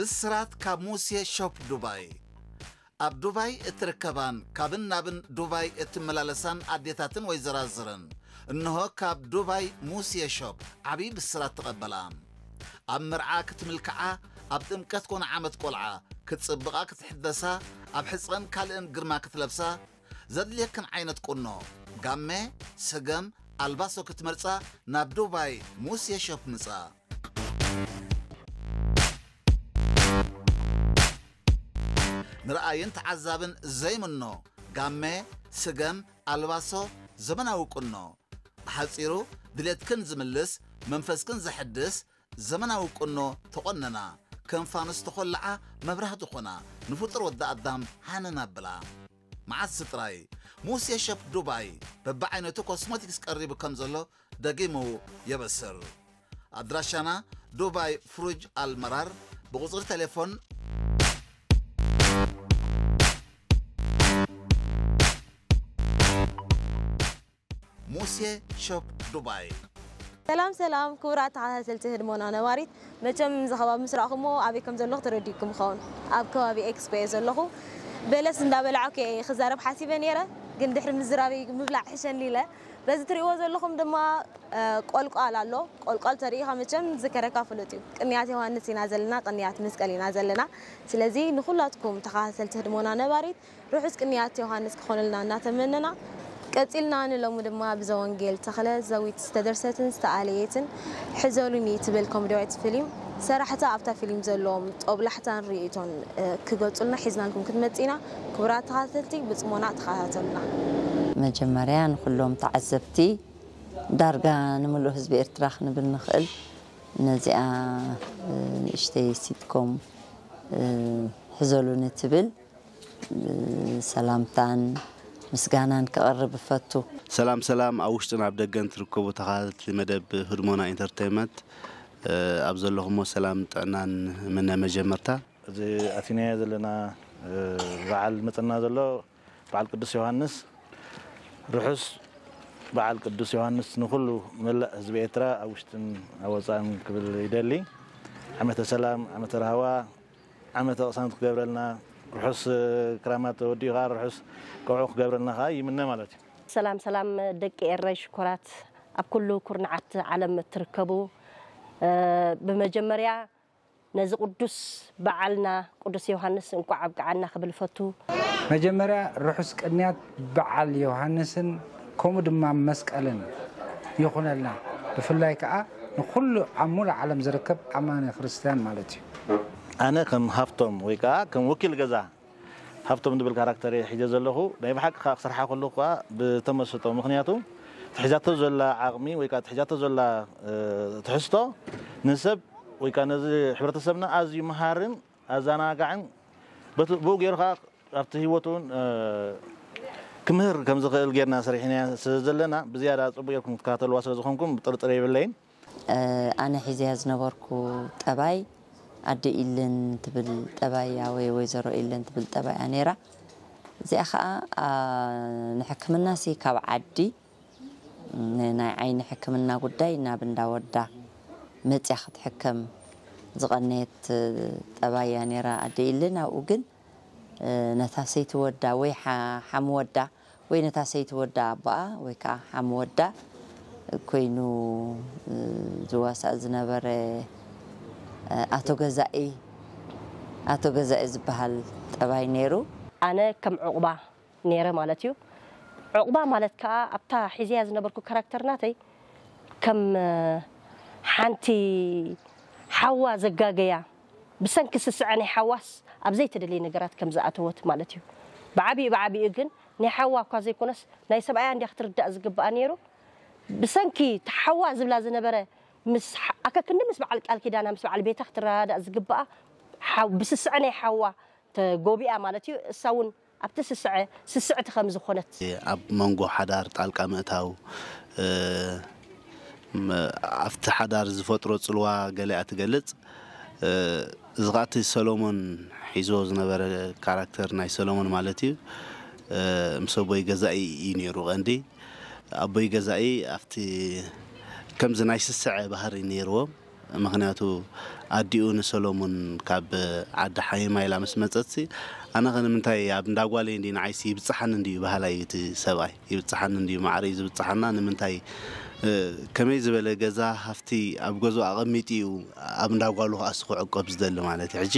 ብስራት ካብ ሙሴ ሾፕ ዱባይ። ኣብ ዱባይ እትርከባን ካብን ናብን ዱባይ እትመላለሳን ኣዴታትን ወይዘራዝርን፣ እንሆ ካብ ዱባይ ሙሴ ሾፕ ዓብዪ ብስራት ተቐበላ። ኣብ መርዓ ክትምልክዓ፣ ኣብ ጥምቀት ኮነ ዓመት ቆልዓ ክትጽብቓ ክትሕደሳ፣ ኣብ ሕጽረን ካልእን ግርማ ክትለብሳ፣ ዘድልየክን ዓይነት ቁኖ፣ ጋመ፣ ስገም፣ ኣልባሶ ክትመርጻ ናብ ዱባይ ሙሴ ሾፕ ምጻ። ንረኣይን ተዓዛብን ዘይምኖ ጋመ፣ ስገም፣ ኣልባሶ፣ ዘመናዊ ቁኖ። ብሓጺሩ ድሌትክን ዝምልስ፣ መንፈስክን ዘሐድስ ዘመናዊ ቁኖ ተቖነና። ከም ፋኑስ ተኾልዓ መብራህቲ ኾና፣ ንፍጡር ወዲ ኣዳም ሃነን ኣብላ። መዓስ ጥራይ ሙሴ ሸፕ ዱባይ በብዓይነቱ ኮስሞቲክስ ቀሪቡ ከም ዘሎ ደጊሙ የበስር። ኣድራሻና ዱባይ ፍሩጅ ኣልመራር፣ ብቁጽሪ ቴሌፎን ሙሴ ሾፕ ዱባይ። ሰላም ሰላም ክቡራት ተኸታተልቲ ህድሞና ነባሪት፣ መቸም እዚ ከባቢ ምስ ረኣኹሞ ኣበይ ከም ዘለኹ ተረዲእኩም ይኸውን። ኣብ ከባቢ ኤክስፖ እየ ዘለኹ። በለስ እንዳበላዕኩ እየ ክዛረብ ሓሲበ ነይረ፣ ግን ድሕሪ ምዝራበይ ምብላዕ ሕሸኒ ኢለ። በዚ ትሪእዎ ዘለኹም ድማ እ፣ ቆልቋል ኣሎ። ቆልቋል ተሪኢኻ መቸም ዝከረካ ፍሉጥ እዩ። ቅንያት ዮሃንስ ኢና ዘለና፣ ቅንያት መስቀል ኢና ዘለና። ስለዚ ንኹላትኩም ተኸታተልቲ ህድሞና ነባሪት ርሑስ ቅንያት ዮሃንስ ክኾነልና እናተመነና፣ ቀጺልና ንሎሚ ድማ ብዘወንጌል ተኽለ ዘዊት ዝተደርሰትን ዝተኣለየትን ሕዘሉኒ ትብል ኮሜድያዊት ፊልም ሰራሕታ ኣብታ ፊልም ዘለዎም ጦብላሕታን ርእይቶን፣ እ፣ ክገልጹልና ሒዝናልኩም ክትመጽእ ኢና። ክቡራት ተኸታተልቲ ብጽሞና ተኸታተሉና። መጀመርያ ንኹሎም ተዓዘብቲ ዳርጋ ንምሉእ ህዝቢ ኤርትራ ክንብል ንኽእል። ነዚኣ፣ እ፣ ንእሽተይ ሲትኮም፣ እ፣ ሕዘሉኒ ትብል፣ እ፣ ሰላምታን ምስጋናን ከቕርብ እፈቱ። ሰላም ሰላም፣ ኣብ ውሽጥን ኣብ ደገን ትርከቡ ተኸታተልቲ መደብ ህድሞና ኢንተርቴይንመንት፣ እ፣ ኣብ ዘለኹሞ ሰላም ጥዕናን ምነ መጀመርታ። እዚ ኣቲናዮ ዘለና፣ እ፣ በዓል መጸና ዘሎ በዓል ቅዱስ ዮሃንስ፣ ርሑስ በዓል ቅዱስ ዮሃንስ ንኹሉ መላእ ህዝቢ ኤርትራ ኣብ ውሽጥን ኣብ ወጻእን ክብል ይደሊ። ዓመተ ሰላም፣ ዓመተ ራህዋ፣ ዓመተ ቅሳነት ክገብረልና፣ ርሑስ ክራማት ወዲኡ ከኣ ርሑስ ቀውዒ ክገብረልና ከኣ ይምነ ማለት እዩ። ሰላም ሰላም ደቂ ኤረይ ሽኮራት ኣብ ኩሉ ኩርናዓት ዓለም እትርከቡ፣ እ፣ ብመጀመርያ ነዚ ቅዱስ በዓልና ቅዱስ ዮሃንስ እንቋዕ ኣብቅዓና ክብል እፈቱ። መጀመርያ ርሑስ ቅንያት በዓል ዮሃንስን ከምኡ ድማ መስቀልን ይኹነልና። ብፍላይ ከኣ ንኹሉ ኣብ ሙሉእ ዓለም ዝርከብ ኣማኒ ክርስትያን ማለት እዩ። ኣነ ከም ሃፍቶም ወይ ከኣ ከም ወኪል ገዛ ሃብቶም ዝብል ካራክተር እየ ሒዘ ዘለኹ። ናይ ብሓቂ ከኣ ክሰርሓ ከለኹ ከኣ ብተመስጦ፣ ምኽንያቱ እቲ ሒዛቶ ዘላ ዓቕሚ ወይ ከኣ እቲ ሒዛቶ ዘላ፣ እ፣ ትሕዝቶ ንሰብ ወይ ከኣ ነዚ ሕብረተሰብና ኣዝዩ መሃርን ኣዘናጋዕን፣ በቲ፣ ብኡ ገይሩ ከኣ ኣብቲ ህይወቱ እውን፣ እ፣ ክምህር ከም ዝኽእል ጌርና ሰሪሕናያ ስለ ዘለና፣ ብዝያዳ ጽቡቕ ጌርኩም ክትከታተልዋ ስለ ዝኾንኩም ጥርጥር የብለይን። እ፣ ኣነ ሒዘያ ዝነበርኩ ጠባይ ኣደ ኢለን ትብል ጠባይ እያ፣ ወይ ወይዘሮ ኢለን ትብል ጠባይ እያ ነይራ። እዚኣ ኸኣ፣ ኣ፣ ንሕክምናሲ ካብ ዓዲ፣ ን-፣ ናይ ዓይኒ ሕክምና ጉዳይ ናብ እንዳ ወዳ መጽያ ክትሕከም ዝቐነየት ጠባይ እያ ነይራ ኣደ ኢለን። ኣብኡ ግን፣ እ፣ ነታ ሰይቲ ወዳ ወይ ሓ-፣ ሓሚ ወዳ ወይ ነታ ሰይቲ ወዳ ኣቦኣ ወይ ከዓ ሓሚ ወዳ ኮይኑ፣ እ፣ ዝዋሳእ ዝነበረ፣ እ፣ ኣቶ ገዛኢ፣ ኣቶ ገዛኢ ዝበሃል ጠባይ ነይሩ። ኣነ ከም ዑቕባ ነይረ ማለት እዩ። ዑቕባ ማለት ከዓ ኣብታ ሒዘያ ዝነበርኩ ካራክተር ናተይ ከም፣ እ፣ ሓንቲ ሓዋ ዘጋገያ ብሰንኪ ስስዐ ናይ ሓዋስ ኣብ ዘይተደለየ ነገራት ከም ዝኣተወት ማለት እዩ። ብዓቢኡ፣ ብዓቢኡ ግን ናይ ሓዋ እኳ ዘይኮነስ ናይ ሰብኣያ እንድያ ክትርዳእ ዝግብኣ ነይሩ። ብሰንኪ እቲ ሓዋ ዝብላ ዝነበረ ምስ ሓ-፣ ኣከክንዲ ምስ በዓል ቃል ኪዳና ምስ በዓል ቤታ ክትረዳዳእ ዝግብኣ ሓው-፣ ብስስዐ ናይ ሓዋ ተጎቢኣ ማለት እዩ። እሳ እውን ኣብቲ ስስዐ ስስዕቲ ከም ዝኾነት። ኣብ መንጎ ሓዳር ጣልቃ ምእታው፣ እ፣ ም-፣ ኣብቲ ሓዳር ዝፈጥሮ ጽልዋ ገለ እያ ትገልጽ። እ፣ እዚ ኸኣ እቲ ሰሎሞን ሒዝዎ ዝነበረ ካራክተር ናይ ሰሎሞን ማለት እዩ። እ፣ ምስ ኣቦይ ገዛኢ እዩ ነይሩ ቀንዲ። ኣቦይ ገዛኢ ኣብቲ ከምዚ ናይ ስስዐ ባህሪ ነይርዎም። ምኽንያቱ ኣዲኡ ንሰሎሙን ካብ ዓዲ ሓይማ ኢላ ምስ መጸትሲ፣ ኣነኸ ንምንታይ ኣብ እንዳ ጓለይ እንዲ ንዓይሲ ይብጽሓኒ እንድዩ በሃላይ እቲ ሰብኣይ። ይብጽሓኒ እንድዩ፣ ማዕረ እዩ ዝብጽሓና፣ ንምንታይ፣ እ፣ ከመይ ዝበለ ገዛ ሃፍቲ ኣብ ገዝኡ ኣቐሚጡ እዩ ኣብ እንዳ ጓሉ ከኣ እሱ ክዕቆብ ዝደሊ ማለት እዩ። ሕጂ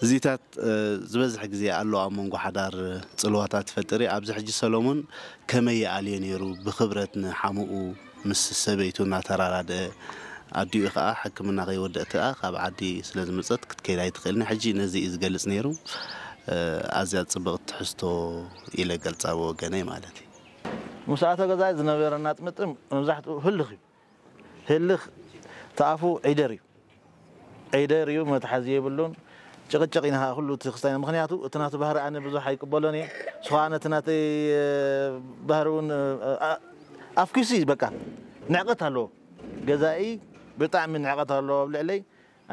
እዚታት፣ እ፣ ዝበዝሕ ግዜ ኣሎ ኣብ መንጎ ሓዳር ጽልዋታት ይፈጥር እዩ። ኣብዚ ሕጂ ሰሎሙን ከመይ ይኣልዮ ነይሩ? ብኽብረት ንሓሙኡ ምስ ሰበይቱ እናተራዳድአ፣ ኣዲኡ ከኣ ሕክምና ከይወደእት ከኣ ካብ ዓዲ ስለ ዝመጸት ክትከይድ ኣይትኽእልን። ሕጂ ነዚ እዩ ዝገልጽ ነይሩ። እ፣ ኣዝያ ጽብቕቲ ትሕዝቶ ኢለ ገልጻ ብወገነይ ማለት እዩ። ምስ ኣቶ ገዛኢ ዝነበረና ጥምጥም መብዛሕትኡ ህልኽ እዩ። ህልኽ ተኣፉ ዒደር እዩ። ዒደር እዩ፣ መትሓዚ የብሉን። ጭቕጭቕ ኢና ከኣ ኩሉ እቲ ክስታይ፣ ምኽንያቱ እቲ ናቱ ባህሪ ኣነ ብዙሕ ኣይቅበሎን እየ። ንሱ ከኣ ነቲ ናተይ፣ እ፣ ባህሪ እውን፣ እ፣ ኣ-፣ ኣፍኪሱ እዩ በቃ። ንዕቀት ኣለዎ። ገዛኢ ብጣዕሚ ንዕቀት ኣለዎ ኣብ ልዕለይ።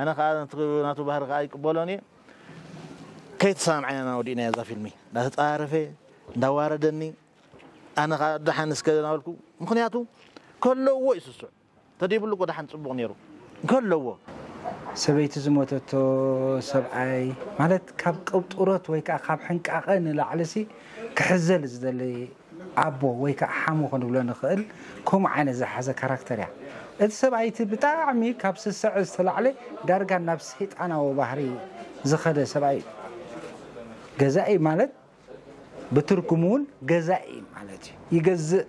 ኣነ ከኣ ናቱ፣ ናቱ ባህሪ ከኣ ኣይቅበሎን እየ። ከይተሰማምዓና ኢና ወዲእናያ እዛ ፊልሚ። እንዳተጻራረፈ፣ እንዳዋረደኒ፣ ኣነ ከኣ ደሓን እስከ እናበልኩ፣ ምኽንያቱ ከለዎ እዩ ስሱዕ። ተደይብሉ እኮ ደሓን ጽቡቕ ነይሩ። ከለዎ። ሰበይቲ ዝሞተቶ ሰብኣይ፣ ማለት ካብ ቅብጥሮት ወይ ከኣ ካብ ሕንቃቐ ንላዕሊሲ ክሕዘል ዝደሊ ኣቦ ወይ ከኣ ሓሙ ክንብሎ ንኽእል፣ ከምኡ ዓይነት ዝሓዘ ካራክተር እያ። እቲ ሰብኣይ እቲ ብጣዕሚ ካብ ስስዐ ዝተላዕለ ዳርጋ ናብ ሰይጣናዊ ባህሪ ዝኸደ ሰብኣይ እዩ። ገዛኢ ማለት ብትርጉሙ እውን ገዛኢ ማለት እዩ። ይገዝእ፣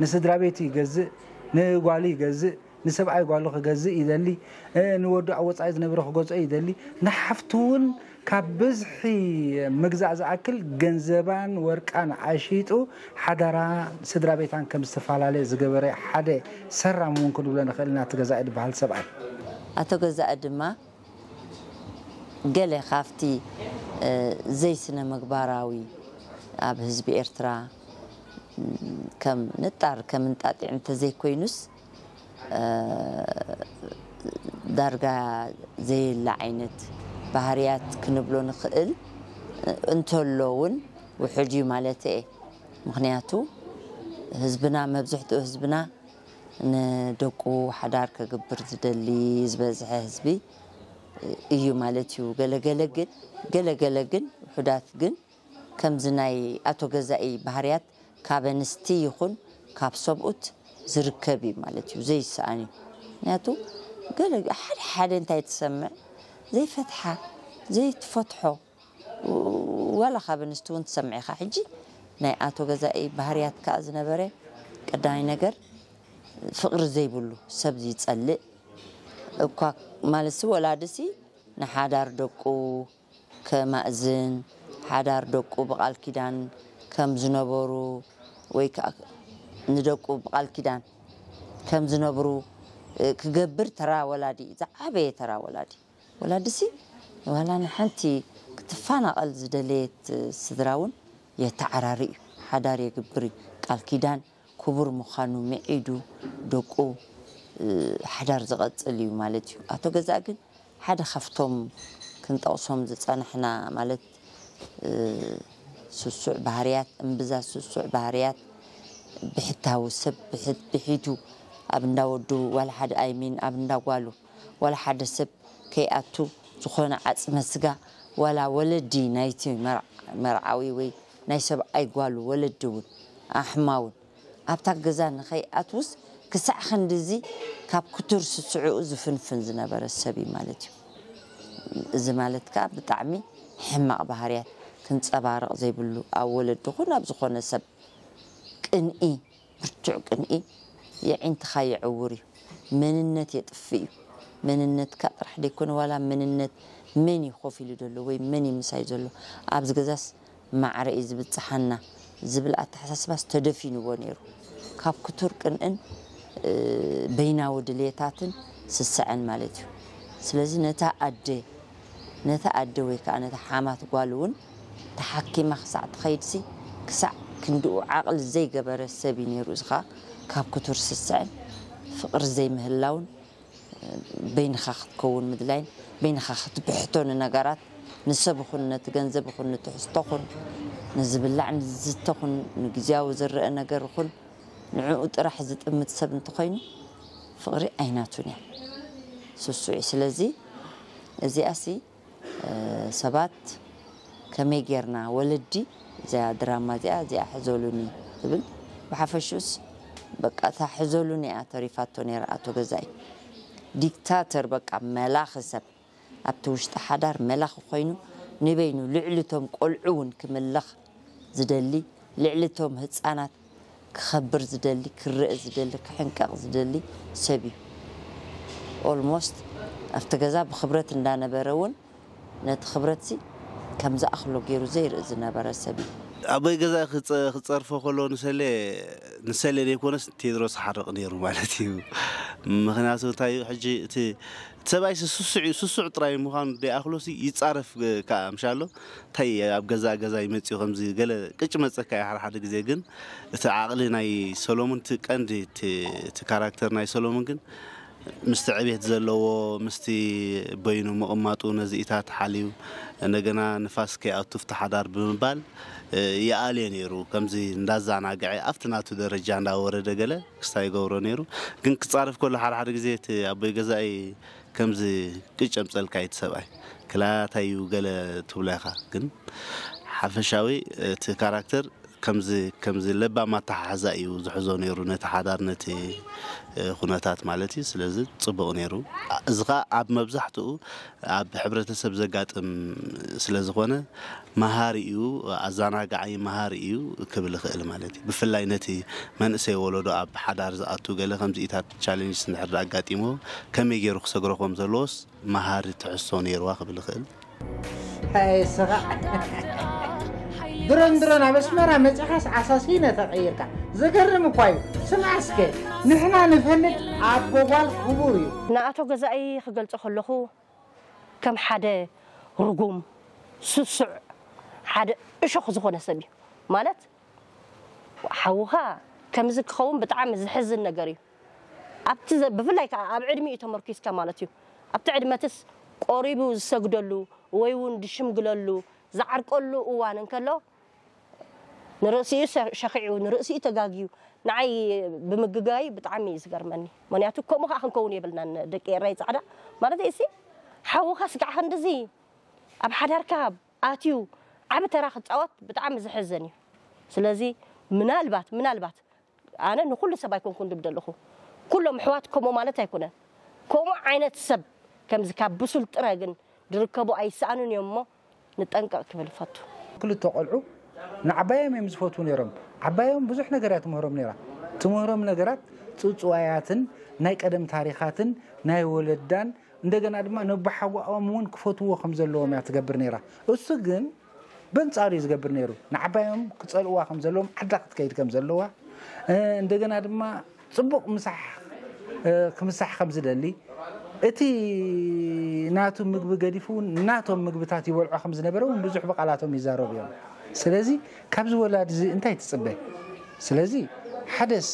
ንስድራ ቤቱ ይገዝእ፣ ንጓሉ ይገዝእ፣ ንሰብኣይ ጓሉ ክገዝእ ይደሊ፣ እ፣ ንወዱ ኣብ ወጻኢ ዝነብረ ክገዝኦ ይደሊ። ንሓፍቱ እውን ካብ ብዝሒ ምግዛእ ዝኣክል ገንዘባን ወርቃን ኣሽይጡ ሓዳራ ስድራ ቤታን ከም ዝተፈላለየ ዝገበረ ሓደ ሰራም እውን ክንብሎ ንኽእል ኢና፣ እቲ ገዛኢ ዝበሃል ሰብኣይ። ኣቶ ገዛኢ ድማ ገለ ካብቲ፣ እ፣ ዘይስነ ምግባራዊ ኣብ ህዝቢ ኤርትራ፣ ም፣ ከም ንጣር ከም እንጣጢዕ እንተዘይኮይኑስ፣ እ፣ ዳርጋ ዘየለ ዓይነት ባህርያት ክንብሎ ንኽእል፣ እ፣ እንተሎ እውን ውሑድ እዩ ማለት እየ። ምኽንያቱ ህዝብና፣ መብዝሕትኡ ህዝብና ንደቁ ሓዳር ከግብር ዝደሊ ዝበዝሐ ህዝቢ እዩ ማለት እዩ። ገለገለ ግን፣ ገለገለ ግን፣ ውሑዳት ግን ከምዚ ናይ ኣቶ ገዛኢ ባህርያት ካብ ኣንስቲ ይኹን ካብ ሰብኡት ዝርከብ እዩ ማለት እዩ። ዘይሰኣን እዩ። ምኽንያቱ ገለ ሓደ ሓደ እንታይ ትሰምዕ ዘይፈትሓ፣ ዘይትፈትሖ፣ ዋላ ካብ ኣንስቲ እውን ትሰምዕ ኢኻ። ሕጂ ናይ ኣቶ ገዛኢ ባህርያት ከኣ ዝነበረ ቀዳማይ ነገር ፍቕሪ ዘይብሉ፣ ሰብ ዝጸልእ እኳ ማለትሲ ወላድሲ ንሓዳር ደቁ ከማእዝን፣ ሓዳር ደቁ ብቓል ኪዳን ከም ዝነበሩ ወይ ከኣ ንደቁ ብቓል ኪዳን ከም ዝነብሩ፣ እ፣ ክገብር ተራ ወላዲ እዩ፣ ዝዓበየ ተራ ወላዲ። ወላድሲ ዋላ ንሓንቲ ክትፈናቐል ዝደለየት ስድራ እውን የተዓራሪ እዩ። ሓዳር የግብር እዩ። ቃል ኪዳን ክቡር ምዃኑ ምዒዱ ደቁ፣ እ፣ ሓዳር ዝቐጽል እዩ ማለት እዩ። ኣቶ ገዛእ ግን ሓደ ካብቶም ክንጠቕሶም ዝጸናሕና ማለት፣ እ፣ ስሱዕ ባህርያት፣ እምብዛ ስሱዕ ባህርያት፣ ብሕታዊ ሰብ ብሕት-፣ ብሒቱ ኣብ እንዳወዱ ዋላ ሓደ ኣይሚን ኣብ እንዳጓሉ ዋላ ሓደ ሰብ ከይኣቱ ዝኾነ ዓጽመ ስጋ ዋላ ወለዲ ናይቲ መርዓ-፣ መርዓዊ ወይ ናይ ሰብኣይ ጓሉ ወለዲ እውን ኣሕማ እውን ኣብታ ገዛ ንኸይኣትውስ ክሳዕ ክንድዚ ካብ ክቱር ስስዕኡ ዝፍንፍን ዝነበረ ሰብ እዩ ማለት እዩ። እዚ ማለት ከኣ ብጣዕሚ ሕማቕ ባህርያት ክንጸባረቕ ዘይብሉ ኣብ ወለዲ ኹን ኣብ ዝኾነ ሰብ ቅንኢ፣ ብርቱዕ ቅንኢ የዒንትኻ የዕውር እዩ። መንነት የጥፍእ እዩ። መንነትካ ጥራሕ ደይኮነ ዋላ መንነት መን እዩ ኮፍ ኢሉ ዘሎ ወይ መን እዩ ምሳይ ዘሎ ኣብዚ ገዛስ ማዕረ እዩ ዝብጽሓና ዝብል ኣተሓሳስባስ ተደፊንዎ ነይሩ። ካብ ክቱር ቅንእን፣ እ፣ በይናዊ ድልየታትን ስስዐን ማለት እዩ። ስለዚ ነታ ኣደ፣ ነታ ኣደ ወይ ከኣ ነታ ሓማት ጓል እውን ተሓኪማ ክሳዕ ትኸይድሲ፣ ክሳዕ ክንድኡ ዓቕሊ ዘይገበረ ሰብ እዩ ነይሩ። እዚ ከኣ ካብ ክቱር ስስዐን ፍቕሪ ዘይምህላውን በይንኻ ክትከውን ምድላይን በይንኻ ክትብሕቶ ንነገራት ንሰብ ይኹን ነቲ ገንዘብ ይኹን ንትሕዝቶ ኹን ንዝብላዕ ንዝስተ ኹን ንግዝያዊ ዝረአ ነገር ይኹን ንዕኡ ጥራሕ ዝጥምት ሰብ እንተኾይኑ ፍቕሪ ኣይናቱን እያ። ስሱዕ እዩ። ስለዚ እዚኣሲ ሰባት ከመይ ጌርና ወለዲ እዚኣ ድራማ እዚኣ እዚኣ ሕዘሉኒ ትብል። ብሓፈሽኡስ በቃ እታ ሕዘሉኒ እያ ተሪፋቶ ነይራ። ኣቶ ገዛኢ ዲክታተር በቃ መላኺ ሰብ ኣብቲ ውሽጢ ሓዳር መላኺ ኮይኑ ንበይኑ ልዕሊ እቶም ቆልዑ እውን ክምለኽ ዝደሊ፣ ልዕሊ እቶም ህፃናት ክኸብር ዝደሊ፣ ክረእ ዝደሊ፣ ክሕንቀቕ ዝደሊ ሰብ እዩ። ኦልሞስት ኣብቲ ገዛ ብክብረት እንዳነበረ እውን ነቲ ክብረትሲ ከም ዝኣኽሎ ገይሩ ዘይርኢ ዝነበረ ሰብ እዩ። ኣቦይ ገዛ ክፀ- ክፀርፎ ከሎ ንሰሌ ንሰሌ ዘይኮነስ ቴድሮስ ሓርቕ ነይሩ ማለት እዩ። ምክንያቱ እንታይ እዩ ሕጂ እቲ እቲ ሰብኣይ ስሱዕ እዩ፣ ስሱዕ ጥራይ ምዃኑ ደይኣኽሎሲ ይፃረፍ ከዓ ምሻሎ እንታይ ኣብ ገዛ ገዛ ይመፅኡ ከምዚ ገለ ቅጭ መፀካ እዩ ሓደ ሓደ ግዜ። ግን እቲ ዓቕሊ ናይ ሰሎሙን እቲ ቀንዲ እቲ ካራክተር ናይ ሰሎሙን ግን ምስቲ ዕቤት ዘለዎ ምስቲ በይኑ ምቕማጡ ነዚኢታት ሓልዩ እንደገና ንፋስ ከይኣቱ ፍቲ ሓዳር ብምባል ይኣልዮ ነይሩ። ከምዚ እንዳዛናግዐ ኣብቲ ናቱ ደረጃ እንዳወረደ ገለ ክስታይ ይገብሮ ነይሩ። ግን ክፃረፍ ከሎ ሓደ ሓደ ግዜ እቲ ኣቦይ ገዛኢ ከምዚ ቅጭ የምፀልካ እዩ እቲ ሰብኣይ። ክላታይ እዩ ገለ ትብሎ ኢኻ። ግን ሓፈሻዊ እቲ ካራክተር ከምዚ ከምዚ ለባም ኣተሓሕዛ እዩ ዝሕዞ ነይሩ ነቲ ሓዳር ነቲ ኩነታት ማለት እዩ። ስለዚ ፅቡቕ ነይሩ። እዚ ኸዓ ኣብ መብዛሕትኡ ኣብ ሕብረተሰብ ዘጋጥም ስለ ዝኾነ መሃሪ እዩ፣ ኣዘናጋዒ መሃሪ እዩ ክብል እኽእል ማለት እዩ። ብፍላይ ነቲ መንእሰይ ወለዶ ኣብ ሓዳር ዝኣቱ ገለ ከምዚኢታት ቻሌንጅስ እንድሕር ኣጋጢሞ ከመይ ገይሩ ክሰግሮ ከም ዘለዎስ መሃሪ ትሕዝቶ ነይርዋ ክብል እኽእል። ስኻ ድሮን ድሮን ኣብ ኣስመራ መፂኻስ ኣሳሲነ ተቐይርካ። ዘገርም እኳ እዩ። ስምዓ እስከ ንሕና ንፈልጥ ኣቦ ጓል ክቡር እዩ። ንኣቶ ገዛኢ ክገልጾ ከለኹ ከም ሓደ ርጉም፣ ስሱዕ፣ ሓደ እሾኽ ዝኾነ ሰብ እዩ። ማለት ሓውኻ ከምዚ ክኸውን ብጣዕሚ ዝሕዝን ነገር እዩ። ኣብቲ ብፍላይ ከዓ ኣብ ዕድሚኡ ተመርኪስካ ማለት እዩ። ኣብቲ ዕድመትስ ቆሪቡ ዝሰግደሉ ወይ እውን ዝሽምግለሉ ዝዓርቀሉ እዋን እንከሎ ንርእሲኡ ሸኺዑ ንርእሲኡ ተጋግዩ ንዓይ ብምግጋዩ ብጣዕሚ እዩ ዝገርመኒ። ምክንያቱ ከምኡ ከዓ ክንከውን የብልናን ደቂ ኤረይ ፃዕዳ ማለት እሲ ሓውኻ ስጋዕ ክንድዚ ኣብ ሓዳርካ ኣትዩ ዓቢ ተራ ክፃወት ብጣዕሚ ዝሕዝን እዩ። ስለዚ ምናልባት ምናልባት ኣነ ንኩሉ ሰብ ኣይኮንኩን ድብል ዘለኹ ኩሎም ኣሕዋት ከምኡ ማለት ኣይኮነን። ከምኡ ዓይነት ሰብ ከምዚ ካብ ብሱል ጥረ ግን ድርከቡ ኣይሰኣኑን እዮም እሞ ንጠንቀቕ ክብል እፈቱ። ክልተ ቆልዑ ንዓባዮም እዮም ዝፈትዉ ነይሮም። ዓባዮም ብዙሕ ነገር እያ ትምህሮም ነይራ። ትምህሮም ነገራት ጽውጽዋያትን ናይ ቀደም ታሪኻትን ናይ ወለዳን እንደገና ድማ ነቦሓጎኦም እውን ክፈትውዎ ከም ዘለዎም እያ ትገብር ነይራ። እሱ ግን በንጻሩ እዩ ዝገብር ነይሩ። ንዓባዮም ክጸልእዋ ከም ዘለዎም፣ ዓዳ ክትከይድ ከም ዘለዋ፣ እንደገና ድማ ጽቡቕ ምሳሕ ክምሳሕ ከም ዝደሊ፣ እቲ ናቱ ምግቢ ገዲፉ እውን ናቶም ምግብታት ይበልዖ ከም ዝነበረ እውን ብዙሕ ብቓላቶም ይዛረቡ እዮም። ስለዚ ካብዚ ወላዲ እዚ እንታይ ትጽበ? ስለዚ ሓደስ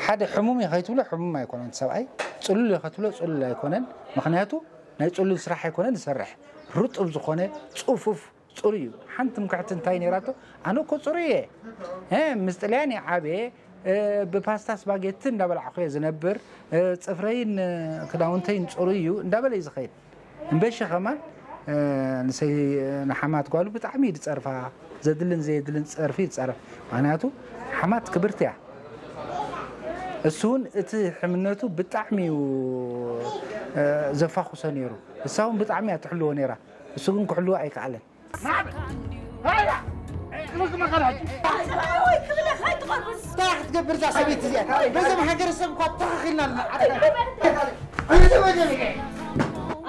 ሓደ ሕሙም እየ ከይትብሎ ሕሙም ኣይኮነን እቲ ሰብኣይ፣ ጽሉል እየ ከትብሎ ጽሉል ኣይኮነን። ምኽንያቱ ናይ ጽሉል ስራሕ ኣይኮነን ዝሰርሕ፣ ርጡብ ዝኾነ ጽፉፍ ጽሩይ እዩ። ሓንቲ ምክሕቲ እንታይ ነይራቶ? ኣነ እኮ ጽሩይ እየ፣ እ፣ ምስ ጥልያን እየ ዓብየ፣ እ፣ ብፓስታ ስፓጌቲ እንዳበላዕኹ እየ ዝነብር፣ እ፣ ጽፍረይን፣ እ፣ ክዳውንተይን ጽሩይ እዩ እንዳበለ እዩ ዝኸይድ። እምበሺ ከማን፣ እ፣ ንሰይ ንሓማት ጓሉ ብጣዕሚ እዩ ዝጸርፋ፣ ዘድልን ዘየድልን ጸርፊ ይጸርፍ። ምክንያቱ ሓማት ክብርቲ እያ። እሱ እውን እቲ ሕምነቱ ብጣዕሚ እዩ፣ እ፣ ዘፋኹሶ ነይሩ። እሳ እውን ብጣዕሚ እያ ትሕልዎ ነይራ። እሱ ግን ክሕልዎ ኣይከኣለን። እንታይ ክትገብር እዛ ሰበይቲ እዚኣ? በዚ ማሕበረሰብ እኳ ተኻኺልና ኣለና።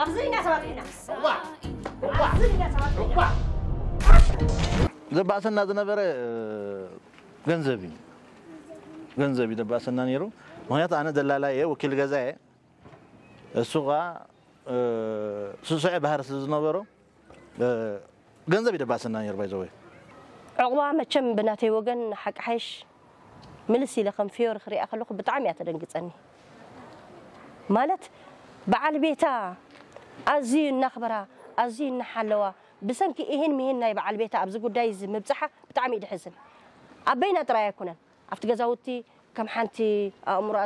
ኣብዚ ኢና ሰባት ኢና። ኣብዚ ኢና ሰባት ኢና። ዘባእሰና ዝነበረ ገንዘብ እዩ። ገንዘብ እዩ ዘባእሰና ነይሩ። ምክንያቱ ኣነ ደላላ እየ፣ ወኪል ገዛ እየ። እሱ ኸዓ ስሱዐ ባህሪ ስለ ዝነበሮ ገንዘብ ይደባስና ነይሩ ባይዘወይ። ዕቑባ መቸም ብናተይ ወገን ሓቂ ሓይሽ ምልስ ኢለ ከም ፍዮሪ ክሪኣ ከለኹ ብጣዕሚ እያ ተደንግፀኒ። ማለት በዓል ቤታ ኣዝዩ እናኽበራ ኣዝዩ እናሓለዋ ብሰንኪ ኢሂን ምሂን ናይ በዓል ቤታ ኣብዚ ጉዳይ እዚ ምብፅሓ ብጣዕሚ እዩ ድሕዝን። ኣብ በይና ጥራይ ኣይኮነን ኣብቲ ገዛውቲ ከም ሓንቲ ኣእምሮኣ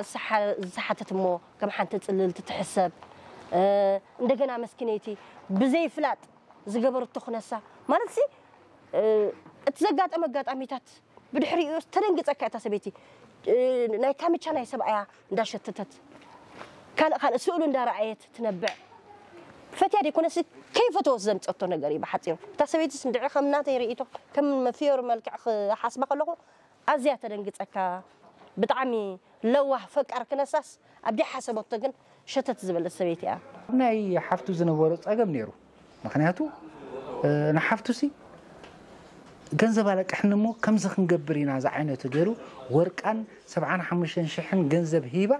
ዝሰሓተት እሞ ከም ሓንቲ ፅልልቲ ትሕሰብ። እንደገና መስኪነይቲ ብዘይፍላጥ ዝገበርቶ ክነሳ ማለት ሲ እቲ ዘጋጠመ ኣጋጣሚታት ብድሕሪኡ ተደንግጸካ እታ ሰበይቲ። ናይ ካምቻ ናይ ሰብኣያ እንዳሸተተት፣ ካልእ ካልእ ስእሉ እንዳረኣየት ትነብዕ። ፈትያ ደይኮነስ ከይፈተወት ዘምጸቶ ነገር እዩ ብሓጺሩ። እታ ሰበይትስ እንድዒ ከም ናተይ ርእይቶ፣ ከም ፍዮሪ መልክዕ ክሓስባ ከለኹ ኣዝያ ተደንግጸካ። ብጣዕሚ ለዋህ ፈቃር ክነሳስ ኣብ ደይሓሰበቶ ግን ሸተት ዝበለት ሰበይቲ እያ። ናይ ሓፍቱ ዝነበሮ ጸገም ነይሩ። ምኽንያቱ ንሓፍቱሲ ገንዘብ ኣለቅሕኒ እሞ ከምዚ ክንገብር ኢና ዝዓይነቱ ገይሩ ወርቃን ሰብዓን ሓሙሽተን ሽሕን ገንዘብ ሂባ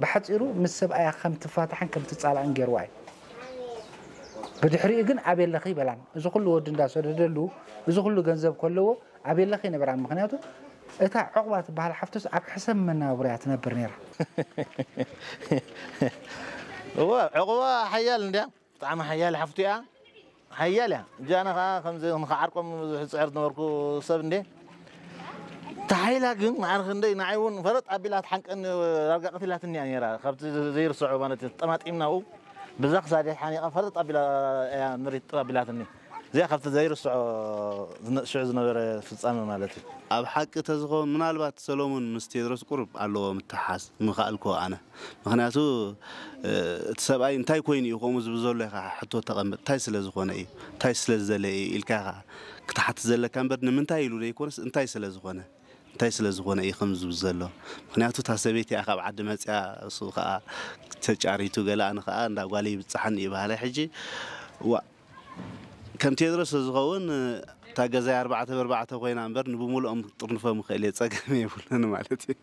ብሓፂሩ ምስ ሰብኣያ ከም ትፋታሕን ከም ትፃላእን ገይርዋ እዩ። ብድሕሪኡ ግን ኣበይ ኣለኺ በላን። እዚ ኩሉ ወዲ እንዳሰደደሉ እዚ ኩሉ ገንዘብ ከለዎ ኣበይ ኣለኺ ይነበራን። ምኽንያቱ እታ ዕቑባ ትበሃል ሓፍቱስ ኣብ ሕሰም መናብሮ እያ ትነብር ነይራ። እወ ዕቑባ ሓያል እንድያ። ብጣዕሚ ሓያል ሓፍቱ እያ። ሓያል እያ። እጃ ኣነ ከዓ ከምዚ ንኽዓርቆም ዝፅዕር ዝነበርኩ ሰብ እንዴ። ተሓይላ ግን ማዕረ ክንደይ ንዓይ እውን ፈረጥ ኣቢላ ትሓንቀኒ ዳርጋ ቀቲላትኒ እያ ነይራ። ካብቲ ዘይርስዖ ማለት እዩ። ጠማጢምና ኣብኡ ብዛ ክሳደይ ሓኒቓ ፈረጥ ኣቢላ እያ ንሪት ጥብ ኣቢላትኒ። እዚኣ ካብቲ ዘይርስዖ ዝነ- ሽዑ ዝነበረ ፍጻመ ማለት እዩ። ኣብ ሓቂ ተዝኸውን ምናልባት ሰሎሙን ምስ ቴድሮስ ቁሩብ ኣለዎ ምትሓዝ ምኽኣልኩዎ ኣነ። ምኽንያቱ እቲ ሰብኣይ እንታይ ኮይኑ እዩ ከምኡ ዝብል ዘሎ ኢኻ ሕቶ ተቐምጥ። እንታይ ስለ ዝኾነ እዩ? እንታይ ስለ ዝደለየ እዩ ኢልካ ኢኻ ክትሓትት ዘለካ እምበር ንምንታይ ኢሉ ዘይኮነስ እንታይ ስለ ዝኾነ እንታይ ስለ ዝኾነ እዩ ከም ዝብል ዘሎ። ምኽንያቱ እታ ሰበይቲ እያ ካብ ዓዲ መፅያ እሱ ከዓ ተጫሪቱ ገለ ኣነ ከዓ እንዳ ጓለይ ይብፅሓኒ እዩ በሃላይ ሕጂ ዋእ ከም ቴድሮስ ተዝኸውን እታ ገዛይ ኣርባዕተ ብኣርባዕተ ኮይና እምበር ንብሙሉኦም ጥርንፎም ይኽእል እየ ፀገም የብሉን ማለት እዩ።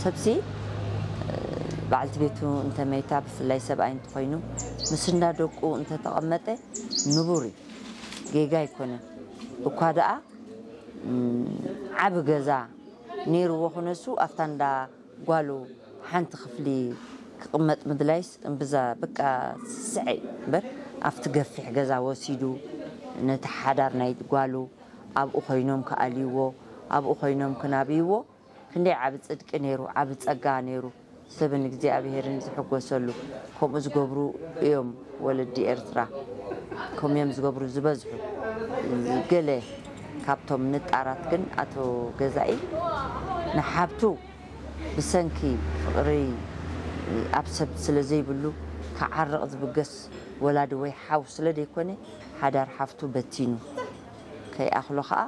ሰብሲ በዓልቲ ቤቱ እንተመይታ ብፍላይ ሰብኣይ እንተኾይኑ ምስ እንዳ ደቁ እንተተቐመጠ ንቡር እዩ፣ ጌጋ ኣይኮነን። እኳ ደኣ ዓቢ ገዛ ነይርዎ ክነሱ ኣብታ እንዳ ጓሉ ሓንቲ ክፍሊ ክቕመጥ ምድላይስ እምብዛ በቃ ስስዐ እዩ እምበር ኣብቲ ገፊሕ ገዛ ወሲዱ ነቲ ሓዳር ናይ ጓሉ ኣብኡ ኮይኖም ክኣልይዎ ኣብኡ ኮይኖም ክናብይዎ ክንደይ ዓቢ ጽድቂ ነይሩ ዓቢ ጸጋ ነይሩ ሰብን እግዚኣብሄርን ዝሕጎሰሉ ከምኡ ዝገብሩ እዮም ወለዲ ኤርትራ ከምኡ እዮም ዝገብሩ ዝበዝሑ ገለ ካብቶም ንጣራት ግን ኣቶ ገዛኢ ንሓብቱ ብሰንኪ ፍቕሪ ኣብ ሰብ ስለ ዘይብሉ ክዓርቕ ዝብገስ ወላዲ ወይ ሓው ስለ ዘይኮነ ሓዳር ሓፍቱ በቲኑ ከይኣኽሎ ኸኣ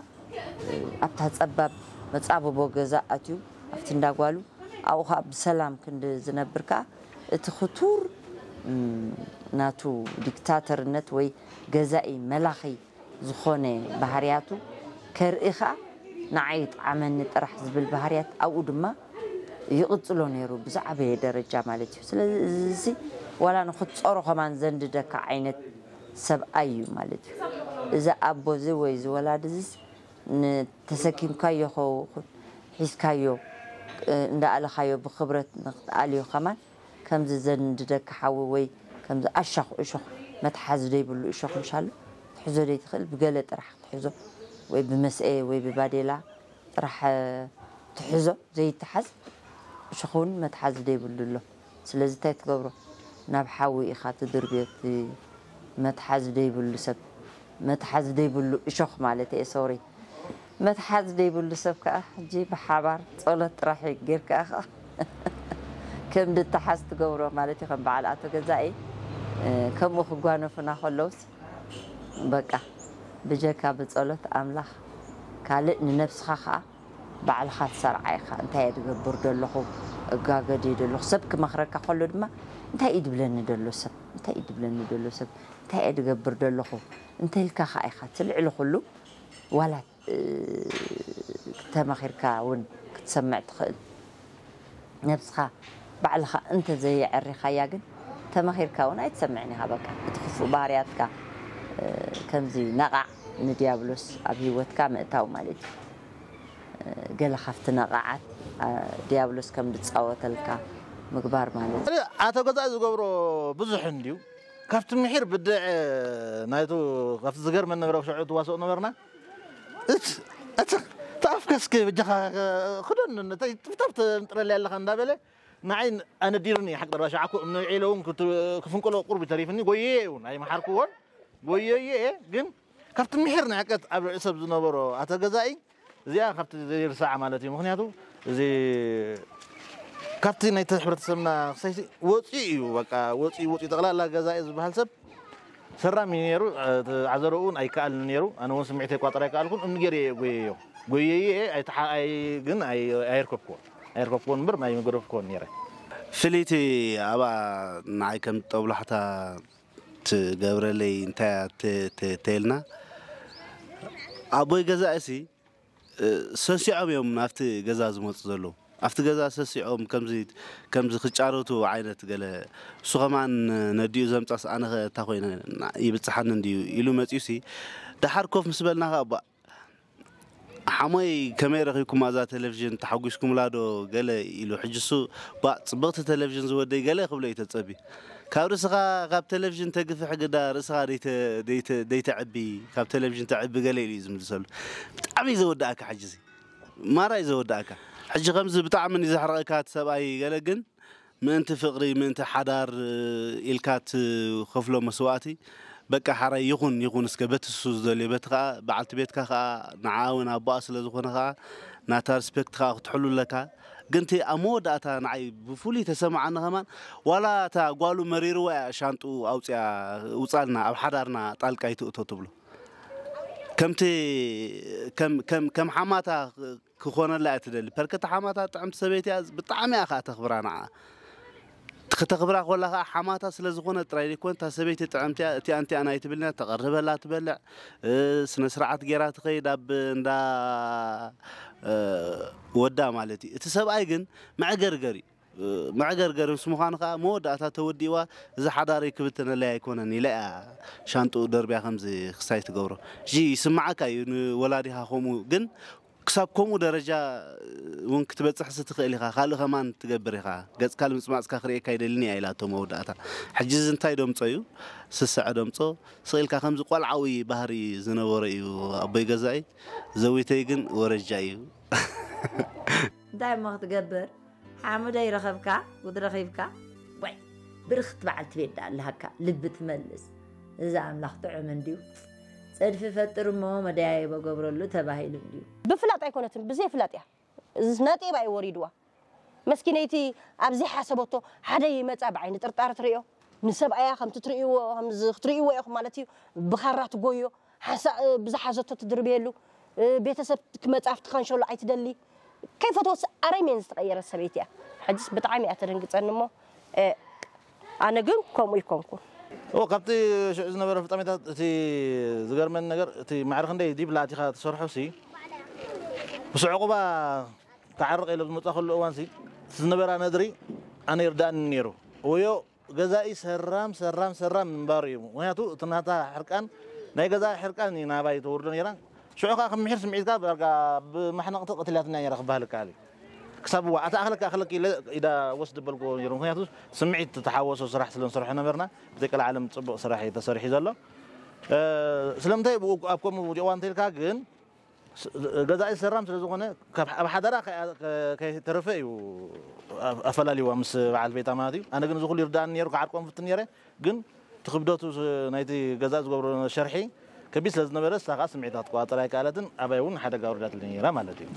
ኣብታ ጸባብ መጻብቦ ገዛ ኣትዩ ኣብቲ እንዳ ጓሉ ኣብኡ ኸኣ ብሰላም ክንዲ ዝነብር ከኣ እቲ ክቱር ናቱ ዲክታተርነት ወይ ገዛኢ መላኺ ዝኾነ ባህርያቱ ከርኢ ኸኣ ንዓይ ይጥዓመኒ ጥራሕ ዝብል ባህርያት ኣብኡ ድማ ይቕጽሎ ነይሩ ብዝዓበየ ደረጃ ማለት እዩ። ስለዚ እዚ ዋላ ንኽትጸሮ ከማን ዘንድደካ ዓይነት ሰብኣይ እዩ ማለት እዩ። እዚ ኣቦ እዚ ወይ እዚ ወላዲ እዚስ ንተሰኪምካዮ ኸውን ሒዝካዮ እንዳኣለኻዮ ብኽብረት ንኽትኣልዮ ከማን ከምዚ ዘንድደካ ሓዊ ወይ ከምዚ ኣሻኽ እሾኽ መትሓዚ ዘይብሉ እሾኽ ምሻሉ ትሕዞ ዘይትኽእል ብገለ ጥራሕ ክትሕዞ ወይ ብመስኤ ወይ ብባዴላ ጥራሕ ትሕዞ ዘይትሓዝ እሾኽ እውን መትሓዚ ዘይብሉ ኣሎ። ስለዚ እንታይ ትገብሮ ናብ ሓዊ ኢኻ ትድርብዮ እቲ መትሓዚ ዘይብሉ ሰብ መትሓዚ ዘይብሉ እሾኽ ማለት እየ ሶሪ መትሓዚ ዘይብሉ ሰብ ከዓ ሕጂ ብሓባር ጸሎት ጥራሕ ጌርካ ኢኻ ከም ድተሓዝ ትገብሮ ማለት እዩ ከም በዓል ኣቶ ገዛኢ ከምኡ ክጓነፉና ከለውስ በቃ ብጀካ ብጸሎት ኣምላኽ ካልእ ንነብስኻ ከዓ ባዕልኻ ትሰርዓ ኢኻ እንታይ እየ ድገብር ደለኹ እጋገድ እየ ደለኹ ሰብ ክመኽረካ ከሎ ድማ እንታይ እዩ ድብለኒ ደሎ ሰብ እንታይ እዩ ድብለኒ ደሎ ሰብ እንታይ እየ ድገብር ደለኹ እንተ ኢልካ ከዓ ኢኻ እቲ ልዕሊ ኩሉ ዋላ ተመኺርካ እውን ክትሰምዕ ትኽእል ነብስኻ ባዕልኻ እንተ ዘየዐሪኻያ ግን ተመኺርካ እውን ኣይትሰምዕን ኢኻ በቃ እቲ ክፉእ ባህርያትካ ከምዚ ነቓዕ ንዲያብሎስ ኣብ ህይወትካ ምእታው ማለት እዩ ገለ ካብቲ ነቓዓት ዲያብሎስ ከም ዝፃወተልካ ምግባር ማለት እዩ። ኣቶ ገዛኢ ዝገብሮ ብዙሕ እንድዩ ካብቲ ምሒር ብድዕ ናይቱ ካብቲ ዝገርመን ነበረ ሽዑ ትዋስኦ ነበርና እቲ እቲ እቲ ኣፍከስከ በጃኻ ክደን እንታይ ጥፍጣፍ ተምጥረለይ ኣለኻ እንዳበለ ንዓይ ኣነዲሩኒ ሓቂ ደረሻ ዓኩ እምነ ውዒለ እውን ክፍንቅሎ ቁርቢ ተሪፍኒ ጎየየ እውን ኣይመሓርክዎን ጎየየ እየ። ግን ካብቲ ምሒር ንዕቀት ኣብ ልዕሊ ሰብ ዝነበሮ ኣተ ገዛኢ እዚኣ ካብቲ ዘይርሳዕ ማለት እዩ። ምክንያቱ እዚ ካብቲ ናይቲ ሕብረተሰብና ክሳይሲ ወፂኡ እዩ። በቃ ወፂኡ ወፂኡ ጠቕላላ ገዛኢ ዝበሃል ሰብ ሰራም እዩ ነይሩ። ዓዘረኡ እውን ኣይከኣልን ነይሩ። ኣነ እውን ስምዒት ኣይቋጠር ኣይከኣልኩን። እምኒ ገይረ እየ ጎየዮ ጎየየ እየ ኣይተሓ- ኣይ- ግን ኣይ- ኣይርከብክዎን ኣይርከብክዎን እምበር ኣይገደፍክዎን ነይረ። ፍልይቲ ኣብኣ ንዓይ ከም ጠብላሕታ ትገብረለይ እንታይ እያ ተ- ተ- ተልና ኣቦይ ገዛእሲ ሰሲዖም እዮም ናብቲ ገዛ ዝመፁ ዘለዉ። ኣብቲ ገዛ ሰሲዖም ከምዚ ከምዚ ክጫረቱ ዓይነት ገለ እሱ ከማን ነዲኡ ዘምፃስ ኣነ ከ እታ ኮይነ ይብፅሓኒ እንድዩ ኢሉ መፂኡ ሲ ደሓር ኮፍ ምስ በልና ከዓ ባ ሓሞይ ከመይ ረኺብኩማ እዛ ቴሌቪዥን ተሓጒስኩምላ ዶ ገለ ኢሉ ሕጂ እሱ ባ ፅብቕቲ ቴሌቪዥን ዝወደይ ገለ ክብሎ እዩ ተፀቢ ካብ ርእስኻ ካብ ቴሌቪዥን ተግፍሕ ግዳ ርእስኻ ደይተ- ደይተ- ደይተዕቢ ካብ ቴሌቪዥን ተዕቢ ገለ ኢሉ እዩ ዝምልሰሉ ብጣዕሚ እዩ ዘወዳእካ ሕጂ እዚ ማራ እዩ ዘወዳእካ ሕጂ ከምዚ ብጣዕሚ እዩ ዘሕረቐካ እቲ ሰብኣይ ገለ ግን ምእንቲ ፍቕሪ ምእንቲ ሓዳር ኢልካ ትኸፍሎ መስዋእቲ በቃ ሓራይ ይኹን ይኹን እስከ በቲ እሱ ዝደልዮ በቲ ከዓ በዓልቲ ቤትካ ከዓ ንዓ እውን ኣቦኣ ስለ ዝኾነ ከዓ ናታ ሪስፔክት ከዓ ክትሕሉ ኣለካ ግን እቲ ኣብ መወዳእታ ንዓይ ብፍሉይ ተሰማዓኒ ከማን ዋላ እታ ጓሉ መሪርዋ እያ ሻንጡ ኣውፅያ ውፃልና ኣብ ሓዳርና ጣልቃ ይትእቶ ትብሎ ከምቲ ከም ሓማታ ክኾነላ እያ ትደሊ ፐርከቲ ሓማታ ጥዕምቲ ሰበይቲ እያ ብጣዕሚ እያ ከዓ ተኽብራ ንዓ ክተኽብራ ኮላ ከዓ ሓማታ ስለ ዝኾነ ጥራይ ዘይኮን እታ ሰበይቲ ጥዕምቲ እያ እቲኣ እንቲኣ ናይ ትብልና ተቐርበላ ትበልዕ ስነ ስርዓት ጌራ ትኸይድ ኣብ እንዳ ወዳ ማለት እዩ እቲ ሰብኣይ ግን መዕገርገር እዩ መዕገርገር ምስ ምዃኑ ከዓ መወዳእታ ተወዲእዋ እዚ ሓዳረይ ክብተነለይ ኣይኮነን ኢለ እያ ሻንጥኡ ደርብያ ከምዚ ክሳይ ትገብሮ እዚ ይስማዓካ እዩ ንወላዲኻ ከምኡ ግን ክሳብ ከምኡ ደረጃ እውን ክትበፅሕሲ ትኽእል ኢኻ ካልእ ከማን ትገብር ኢኻ ገፅካ ልምፅማፅካ ክርእየካ ይደልኒ እያ ኢላቶ መወዳእታ ሕጂ እዚ እንታይ ደምፆ እዩ ስስዐ ደምፆ ስቕ ኢልካ ከምዚ ቆልዓዊ ባህሪ ዝነበሮ እዩ ኣቦይ ገዛኢ ዘዊተይ ግን ወረጃ እዩ እንታይ እሞ ክትገብር ሓሙደይ ረኸብካ ጉድ ረኺብካ ወይ ብርኽቲ በዓልቲ ቤት ዳ ኣለሃካ ልቢ ትመልስ እዚ ኣምላኽ ጥዑም እንድዩ ጸድፊ ፈጥር እሞ መደያየቦ ገብረሉ ተባሂሉ እንድዩ። ብፍላጥ ኣይኮነትን ብዘይ ፍላጥ እያ ነጢባ እዩ ወሪድዋ መስኪነይቲ ኣብ ዘይሓሰበቶ ሓደ ይመጻ ብዓይኒ ጥርጣረ ትርእዮ ንሰብኣያ ከምቲ ትርእይዎ ከምዚ ክትርእይዎ ኢኹም ማለት እዩ ብኻራ ትጎዮ ሓንሳእ ብዝሓዘቶ ትድርብየሉ ቤተሰብ ክመጻ ኣብቲ ከንሸሎ ኣይትደሊ ከይፈተወስ ኣረሜን ዝተቐየረት ሰበይቲ እያ ሕጅስ ብጣዕሚ እያ ተደንግጸኒ እሞ ኣነ ግን ከምኡ ይኮንኩን እዎ ካብቲ ሽዑ ዝነበረ ፍጻሜታት እቲ ዝገርመኒ ነገር እቲ ማዕረ ክንደይ ዲብላ ኣቲኻ ትሰርሖ ሲ ምስ ዕቑባ ክዓርቕ ኢለ ዝመጻ ከሎ እዋን ሲ ዝነበራ ነድሪ ኣነ ይርዳእኒ ነይሩ ወዮ ገዛኢ ሰራም ሰራም ሰራም ምንባሩ እዩ ምክንያቱ እቲ ናታ ሕርቃን ናይ ገዛኢ ሕርቃን እዩ ናባይ ተወርዶ ነይራ ሽዑ ከዓ ከም ምሒር ስምዒትካ ዳርጋ ብማሕነቕቲ ቀትልያትና ነይራ ክበሃል ይከኣል እዩ ክሳብ እዋ ኣተኣኽለካ ኣኽለክ ኢለ ኢዳ ወስድ በልክዎ ነይሩ ምክንያቱ ስምዒት ተሓወሶ ስራሕ ስለ ንሰርሖ ነበርና ብዘይ ቀልዓለም ፅቡቕ ስራሕ እዩ ተሰሪሑ ዘሎ ስለምንታይ ብኡ ኣብ ከምኡ ውዲቕዋ እንተኢልካ ግን ገዛኢ ሰራም ስለ ዝኾነ ኣብ ሓደራ ከይተረፈ እዩ ኣፈላልይዋ ምስ በዓል ቤታ ማለት እዩ ኣነ ግን እዚ ኩሉ ይርዳእኒ ነይሩ ክዓርቆም ፍትን ነይረ ግን እቲ ክብደቱ ናይቲ ገዛእ ዝገብሮ ሸርሒ ከቢድ ስለ ዝነበረ እሳ ከዓ ስምዒታ ክትቆፃፀር ኣይከኣለትን ኣባይ እውን ሓደጋ ኣውርዳትለይ ነይራ ማለት እዩ።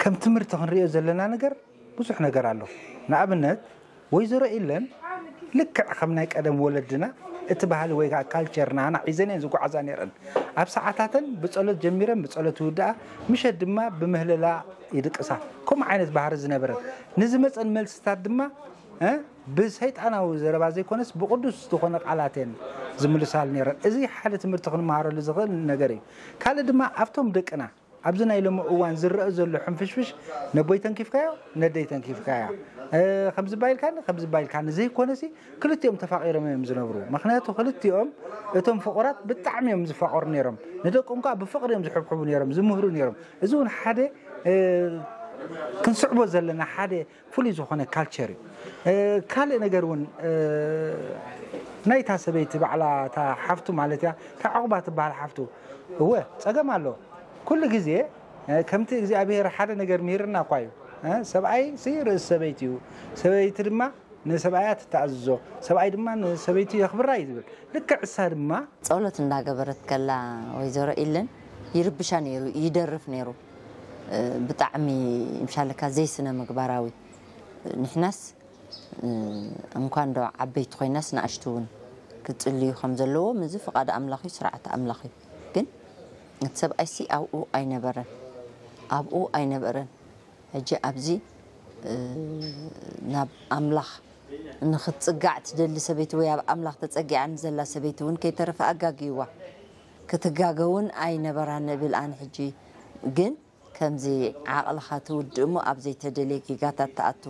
ከም ትምህርቲ ክንሪኦ ዘለና ነገር ብዙሕ ነገር ኣሎ። ንኣብነት ወይዘሮ ኢለን ልክዕ ከም ናይ ቀደም ወለድና እቲ ባህሊ ወይ ከዓ ካልቸር ንኣና ሒዘን እየን ዝጓዓዛ ነይረን። ኣብ ሰዓታተን ብፀሎት ጀሚረን ብፀሎት ይውድኣ፣ ምሸት ድማ ብምህለላ ይድቅሳ። ከምኡ ዓይነት ባህሪ ዝነበረን ንዝመፀን መልስታት ድማ ብሰይጣናዊ ዘረባ ዘይኮነስ ብቕዱስ ዝኾነ ቃላት እየን ዝምልሳሉ ነይረን። እዚ ሓደ ትምህርቲ ክንመሃረሉ ዝኽእል ነገር እዩ። ካልእ ድማ ኣብቶም ደቅና ኣብዚ ናይ ሎሚ እዋን ዝረአ ዘሎ ሕንፍሽፍሽ ነቦይ ተንኪፍካዮ ነደይ ተንኪፍካያ ከምዚ ባይልካኒ ከምዚ ባይልካኒ ዘይኮነሲ ክልቲኦም ተፋቒሮም እዮም ዝነብሩ። ምኽንያቱ ክልቲኦም እቶም ፍቑራት ብጣዕሚ እዮም ዝፋቐሩ ነይሮም። ንደቆም ከዓ ብፍቕሪ እዮም ዝሕብሕቡ ነይሮም ዝምህሩ ነይሮም። እዚ እውን ሓደ ክንስዕቦ ዘለና ሓደ ፍሉይ ዝኾነ ካልቸር እዩ። ካልእ ነገር እውን ናይታ ሰበይቲ ባዕላ እታ ሓፍቱ ማለት እያ እታ ዕቑባ ትበሃል ሓፍቱ እወ ፀገም ኣሎ። ኩሉ ግዜ ከምቲ እግዚኣብሄር ሓደ ነገር ምሂርና እኳ እዩ። እ፣ ሰብኣይ ሲ ርእሲ ሰበይቲ እዩ። ሰበይቲ ድማ ንሰብኣያ ትተኣዝዞ፣ ሰብኣይ ድማ ንሰበይቱ የኽብራ እዩ ዝብል። ልክዕ እሳ ድማ ጸሎት እንዳገበረት ከላ ወይዘሮ ኢለን ይርብሻ ነይሩ፣ ይደርፍ ነይሩ። እ፣ ብጣዕሚ ምሻለካ ዘይስነ ምግባራዊ። ንሕናስ፣ እ፣ እንኳን ዶ ዓበይቲ ኮይናስ ንኣሽቱ እውን ክጽልዩ ከም ዘለዎም፣ እዚ ፍቓድ ኣምላኽ እዩ፣ ስርዓት ኣምላኽ እዩ። ግን እቲ ሰብኣይሲ ኣብኡ ኣይነበረን፣ ኣብኡ ኣይነበረን። ሕጂ ኣብዚ፣ እ፣ ናብ ኣምላኽ ንኽትጽጋዕ ትደሊ ሰበይቲ ወይ ኣብ ኣምላኽ ተጸጊዓ ንዘላ ሰበይቲ እውን ከይተረፈ ኣጋግይዋ። ክትጋገ እውን ኣይነበራን እብል ኣነ ሕጂ። ግን ከምዚ ዓቕልኻ ትውድእ እሞ ኣብ ዘይተደልየ ጌጋታት ትኣቱ።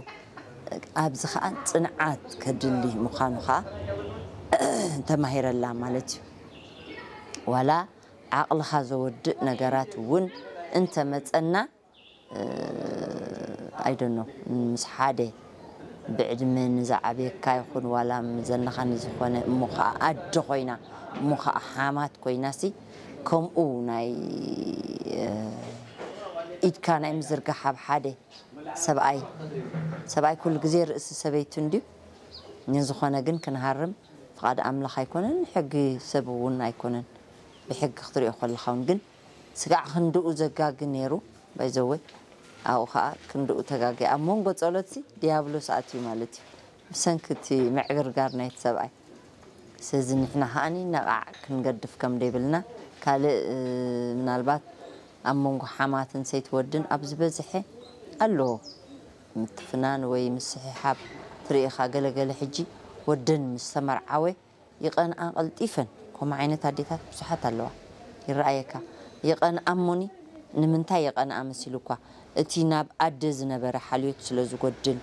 ኣብዚ ኸኣ ጽንዓት ከድሊ ምዃኑ ኸኣ ተማሂረላ ማለት እዩ። ዋላ ዓቕልኻ ዘወድእ ነገራት እውን እንተመጸና፣ እ፣ I don't know፣ ምስ ሓደ ብዕድመ ንዝዓብየካ ይኹን ዋላ ምዘናኻ ንዝኾነ እሞ ኸኣ ኣደ ኮይና፣ እሞ ኸኣ ሓማት ኮይናሲ፣ ከምኡ ናይ፣ እ፣ ኢድካ ናይ ምዝርጋሕ ኣብ ሓደ ሰብኣይ፣ ሰብኣይ ኩሉ ግዜ ርእሲ ሰበይቱ እንድዩ። ንዝኾነ ግን ክንሃርም ፍቓድ ኣምላኽ ኣይኮነን፣ ሕጊ ሰብ እውን ኣይኮነን። ብሕጊ ክትሪኦ ከለኻ እውን ግን ስጋዕ ክንድኡ ዘጋጊ ነይሩ። ባይዘወይ ኣብኡ ኸዓ ክንድኡ ተጋጊ። ኣብ መንጎ ጸሎትሲ ዲያብሎስ ኣትዩ ማለት እዩ፣ ብሰንኪ እቲ ምዕግርጋር ናይቲ ሰብኣይ። ስለዚ ንሕና ከዓኒ ነቓዕ ክንገድፍ ከም ደይብልና፣ ካልእ፣ እ፣ ምናልባት ኣብ መንጎ ሓማትን ሰይቲ ወድን ኣብ ዝበዝሐ ኣሎ ምትፍናን ወይ ምስሕሓብ ትርኢ ኢኻ። ገለገለ ሕጂ ወደን ምስ ተመርዓወ ይቐንኣ ቀልጢፈን። ከምኡ ዓይነት ኣዴታት ብዙሓት ኣለዋ፣ ይረኣየካ። ይቐንኣ እሞኒ፣ ንምንታይ ይቐንኣ መሲሉ እኳ፣ እቲ ናብ ኣደ ዝነበረ ሓልዮት ስለ ዝጎድል፣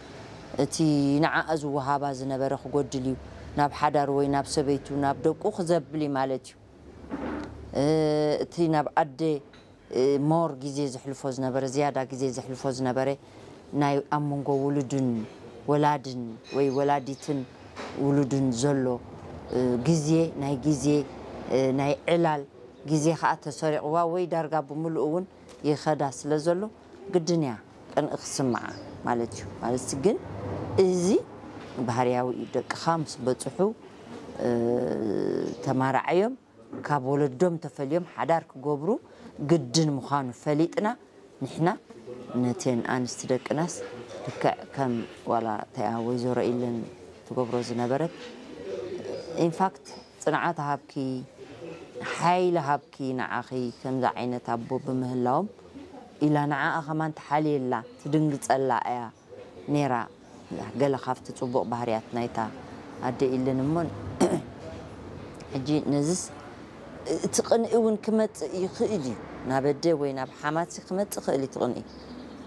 እቲ ንዓኣ ዝወሃባ ዝነበረ ክጎድል እዩ፣ ናብ ሓዳር ወይ ናብ ሰበይቱ፣ ናብ ደቁ ክዘብል እዩ ማለት እዩ። እ፣ እቲ ናብ ኣደ፣ እ፣ ሞር ግዜ ዘሕልፎ ዝነበረ፣ ዝያዳ ግዜ ዘሕልፎ ዝነበረ፣ ናይ ኣብ መንጎ ውሉድን ወላድን ወይ ወላዲትን ውሉድን ዘሎ፣ እ፣ ግዜ፣ ናይ ግዜ፣ እ፣ ናይ ዕላል ግዜ ኸኣ ተሰሪቕዋ ወይ ዳርጋ ብምሉኡ እውን ይኸዳ ስለ ዘሎ፣ ግድን እያ ቅንኢ ክስምዓ ማለት እዩ። ማለትሲ ግን እዚ ባህርያዊ እዩ። ደቅኻ ምስ በጽሑ፣ እ፣ ተማርዓዮም፣ ካብ ወለዶም ተፈልዮም ሓዳር ክገብሩ ግድን ምዃኑ ፈሊጥና፣ ንሕና ነተን ኣንስቲ ደቅናስ ልክዕ ከም ዋላ እቲኣ ወይዘሮ ኢለን ትገብሮ ዝነበረት፣ ኢንፋክት ጽንዓት ሃብኪ፣ ሓይሊ ሃብኪ ንዓኺ ከምዚ ዓይነት ኣቦ ብምህላዎም ኢላ ንዓኣ ከማን ትሓልየላ፣ ትድንግጸላ እያ ነይራ። ገለ ካብቲ ጽቡቕ ባህርያት ናይታ ኣደ ኢለን እሞ፣ ሕጂ ነዝስ እቲ ቅንኢ እውን ክመጽእ ይኽእል እዩ። ናብ ኣደ ወይ ናብ ሓማትሲ ክመጽእ ይኽእል እዩ እቲ ቅንኢ።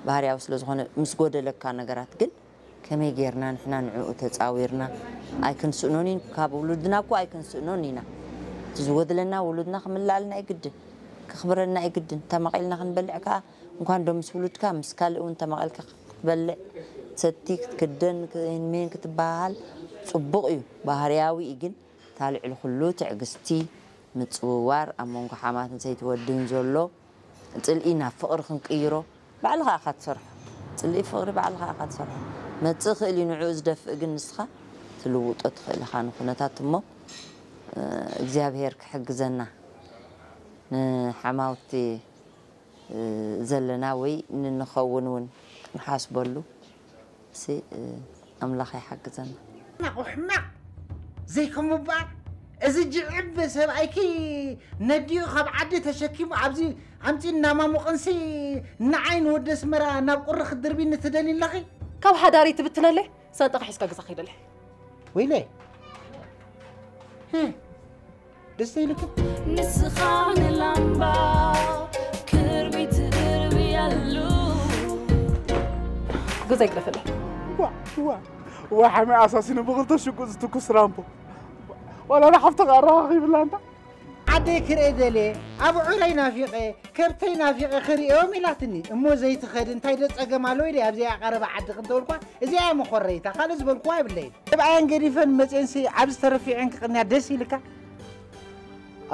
ባህርያዊ ስለ ዝኾነ ምስ ጎደለካ ነገራት ግን ከመይ ጌርና ንሕና ንዕኡ ተጻዊርና ኣይክንስእኖን ኢና። ካብ ውሉድና እኮ ኣይክንስእኖን ኢና። እቲ ዝጎድለና ውሉድና ክምልኣልና እዩ ግድን፣ ከኽብረና እዩ ግድን። ተማቒልና ክንበልዕ ከኣ እንኳን ዶ ምስ ውሉድካ ምስ ካልእ እውን ተማቒልካ ክትበልዕ፣ ትሰቲ፣ ክትክደን፣ ክ-፣ ሜን ክትበሃል ጽቡቕ እዩ፣ ባህርያዊ እዩ። ግን እታ ልዕሊ ኩሉ ትዕግስቲ፣ ምጽውዋር፣ ኣብ መንጎ ሓማትን ሰይቲ ወድን ዘሎ ጽልኢ ናብ ፍቕሪ ክንቅይሮ ባዕልኻ ኢኻ ትሰርሖ። ጽልኢ ፍቕሪ ባዕልኻ ኢኻ ትሰርሖ። መጽእ ይኽእል እዩ ንዕኡ ዝደፍእ፣ ግን ንስኻ ትልውጦ ትኽእል ኢኻ ንኩነታት እሞ፣ እ፣ እግዚኣብሄር ክሕግዘና፣ ንሓማውቲ፣ እ፣ ዘለና ወይ ንንኸውን እውን ክንሓስበሉ ሲ፣ እ፣ ኣምላኽ ይሓግዘና። ሕማቕ፣ ሕማቕ ዘይከም እምበኣር፣ እዚ ጅዕብ ሰብኣይኪ ነዲኡ ካብ ዓዲ ተሸኪሙ ኣብዚ ኣምጺኡ እናማሞቐንሲ፣ ንዓይ ንወዲ ኣስመራ ናብ ቁሪ ክትድርቢኒ ትደሊ ኣለኺ? ካብ ሓዳረይ ትብትነለይ፣ ሳንጣኻ ሒዝካ ገዛ ከይደለ። ወይለይ። ህህ። ደስ ዘይልክን? ንስኻ ንላምባ ክርቢት ድርብያሉ። ገዛ ይግደፈለይ። ዋ፣ ዋ፣ ዋ፣ ሓመይ ኣሳሲኑ ብኽልተ ሽጉጥ ዝትኩስ ራምቦ። ዋላ ንሓፍትኻ ኣረኻኺብላ እንታ። ዓደይ ክርኢ ደልየ፣ ኣብዑረይ ናፊቐ፣ ከብተይ ናፊቐ ክርእዮም ኢላትኒ። እሞ ዘይትኸድ እንታይ ዶ ጸገም ኣለዎ ኢለ ኣብዚኣ ቀረባ ዓዲ ክንተውልኳ፣ እዚኣ እያ መኾረይታ፣ ካልእ ዝበልኩዋ የብለይን። ሰብኣየን ገዲፈን መፅኤንሲ ኣብዚ ተረፊዐን ክቕንያ ደስ ኢልካ?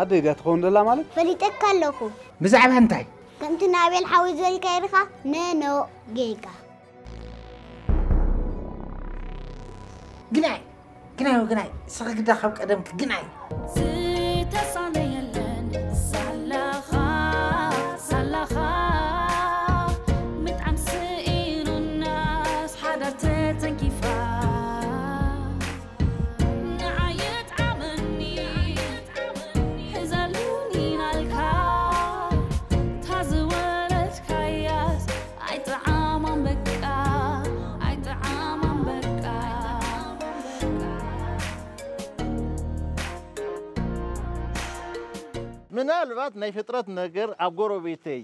ኣደይ ድያ ትኸውን ዘላ ማለት? ፈሊጠካ ኣለኹ። ብዛዕባ እንታይ? ከምቲ ንኣቤል ሓወይ ዝበልካዮ ዲኻ? ነኖ ጌጋ። ግናይ ግናይ ግናይ ስኺ ግዳ ካብ ቀደምኪ ግናይ ዝተሳነ የለን ሳላኻ ሳላኻ ምጥዓም ስኢኑናስ ሓዳር ተጸንኪፋ ንዓየት ዓመኒ ሕዛሉኒ ናልካ ታዝወለድካያስ ኣይጥዓማም በቃ ኣይጥዓማም በቃ ምናልባት ናይ ፍጥረት ነገር ኣብ ጎረቤተይ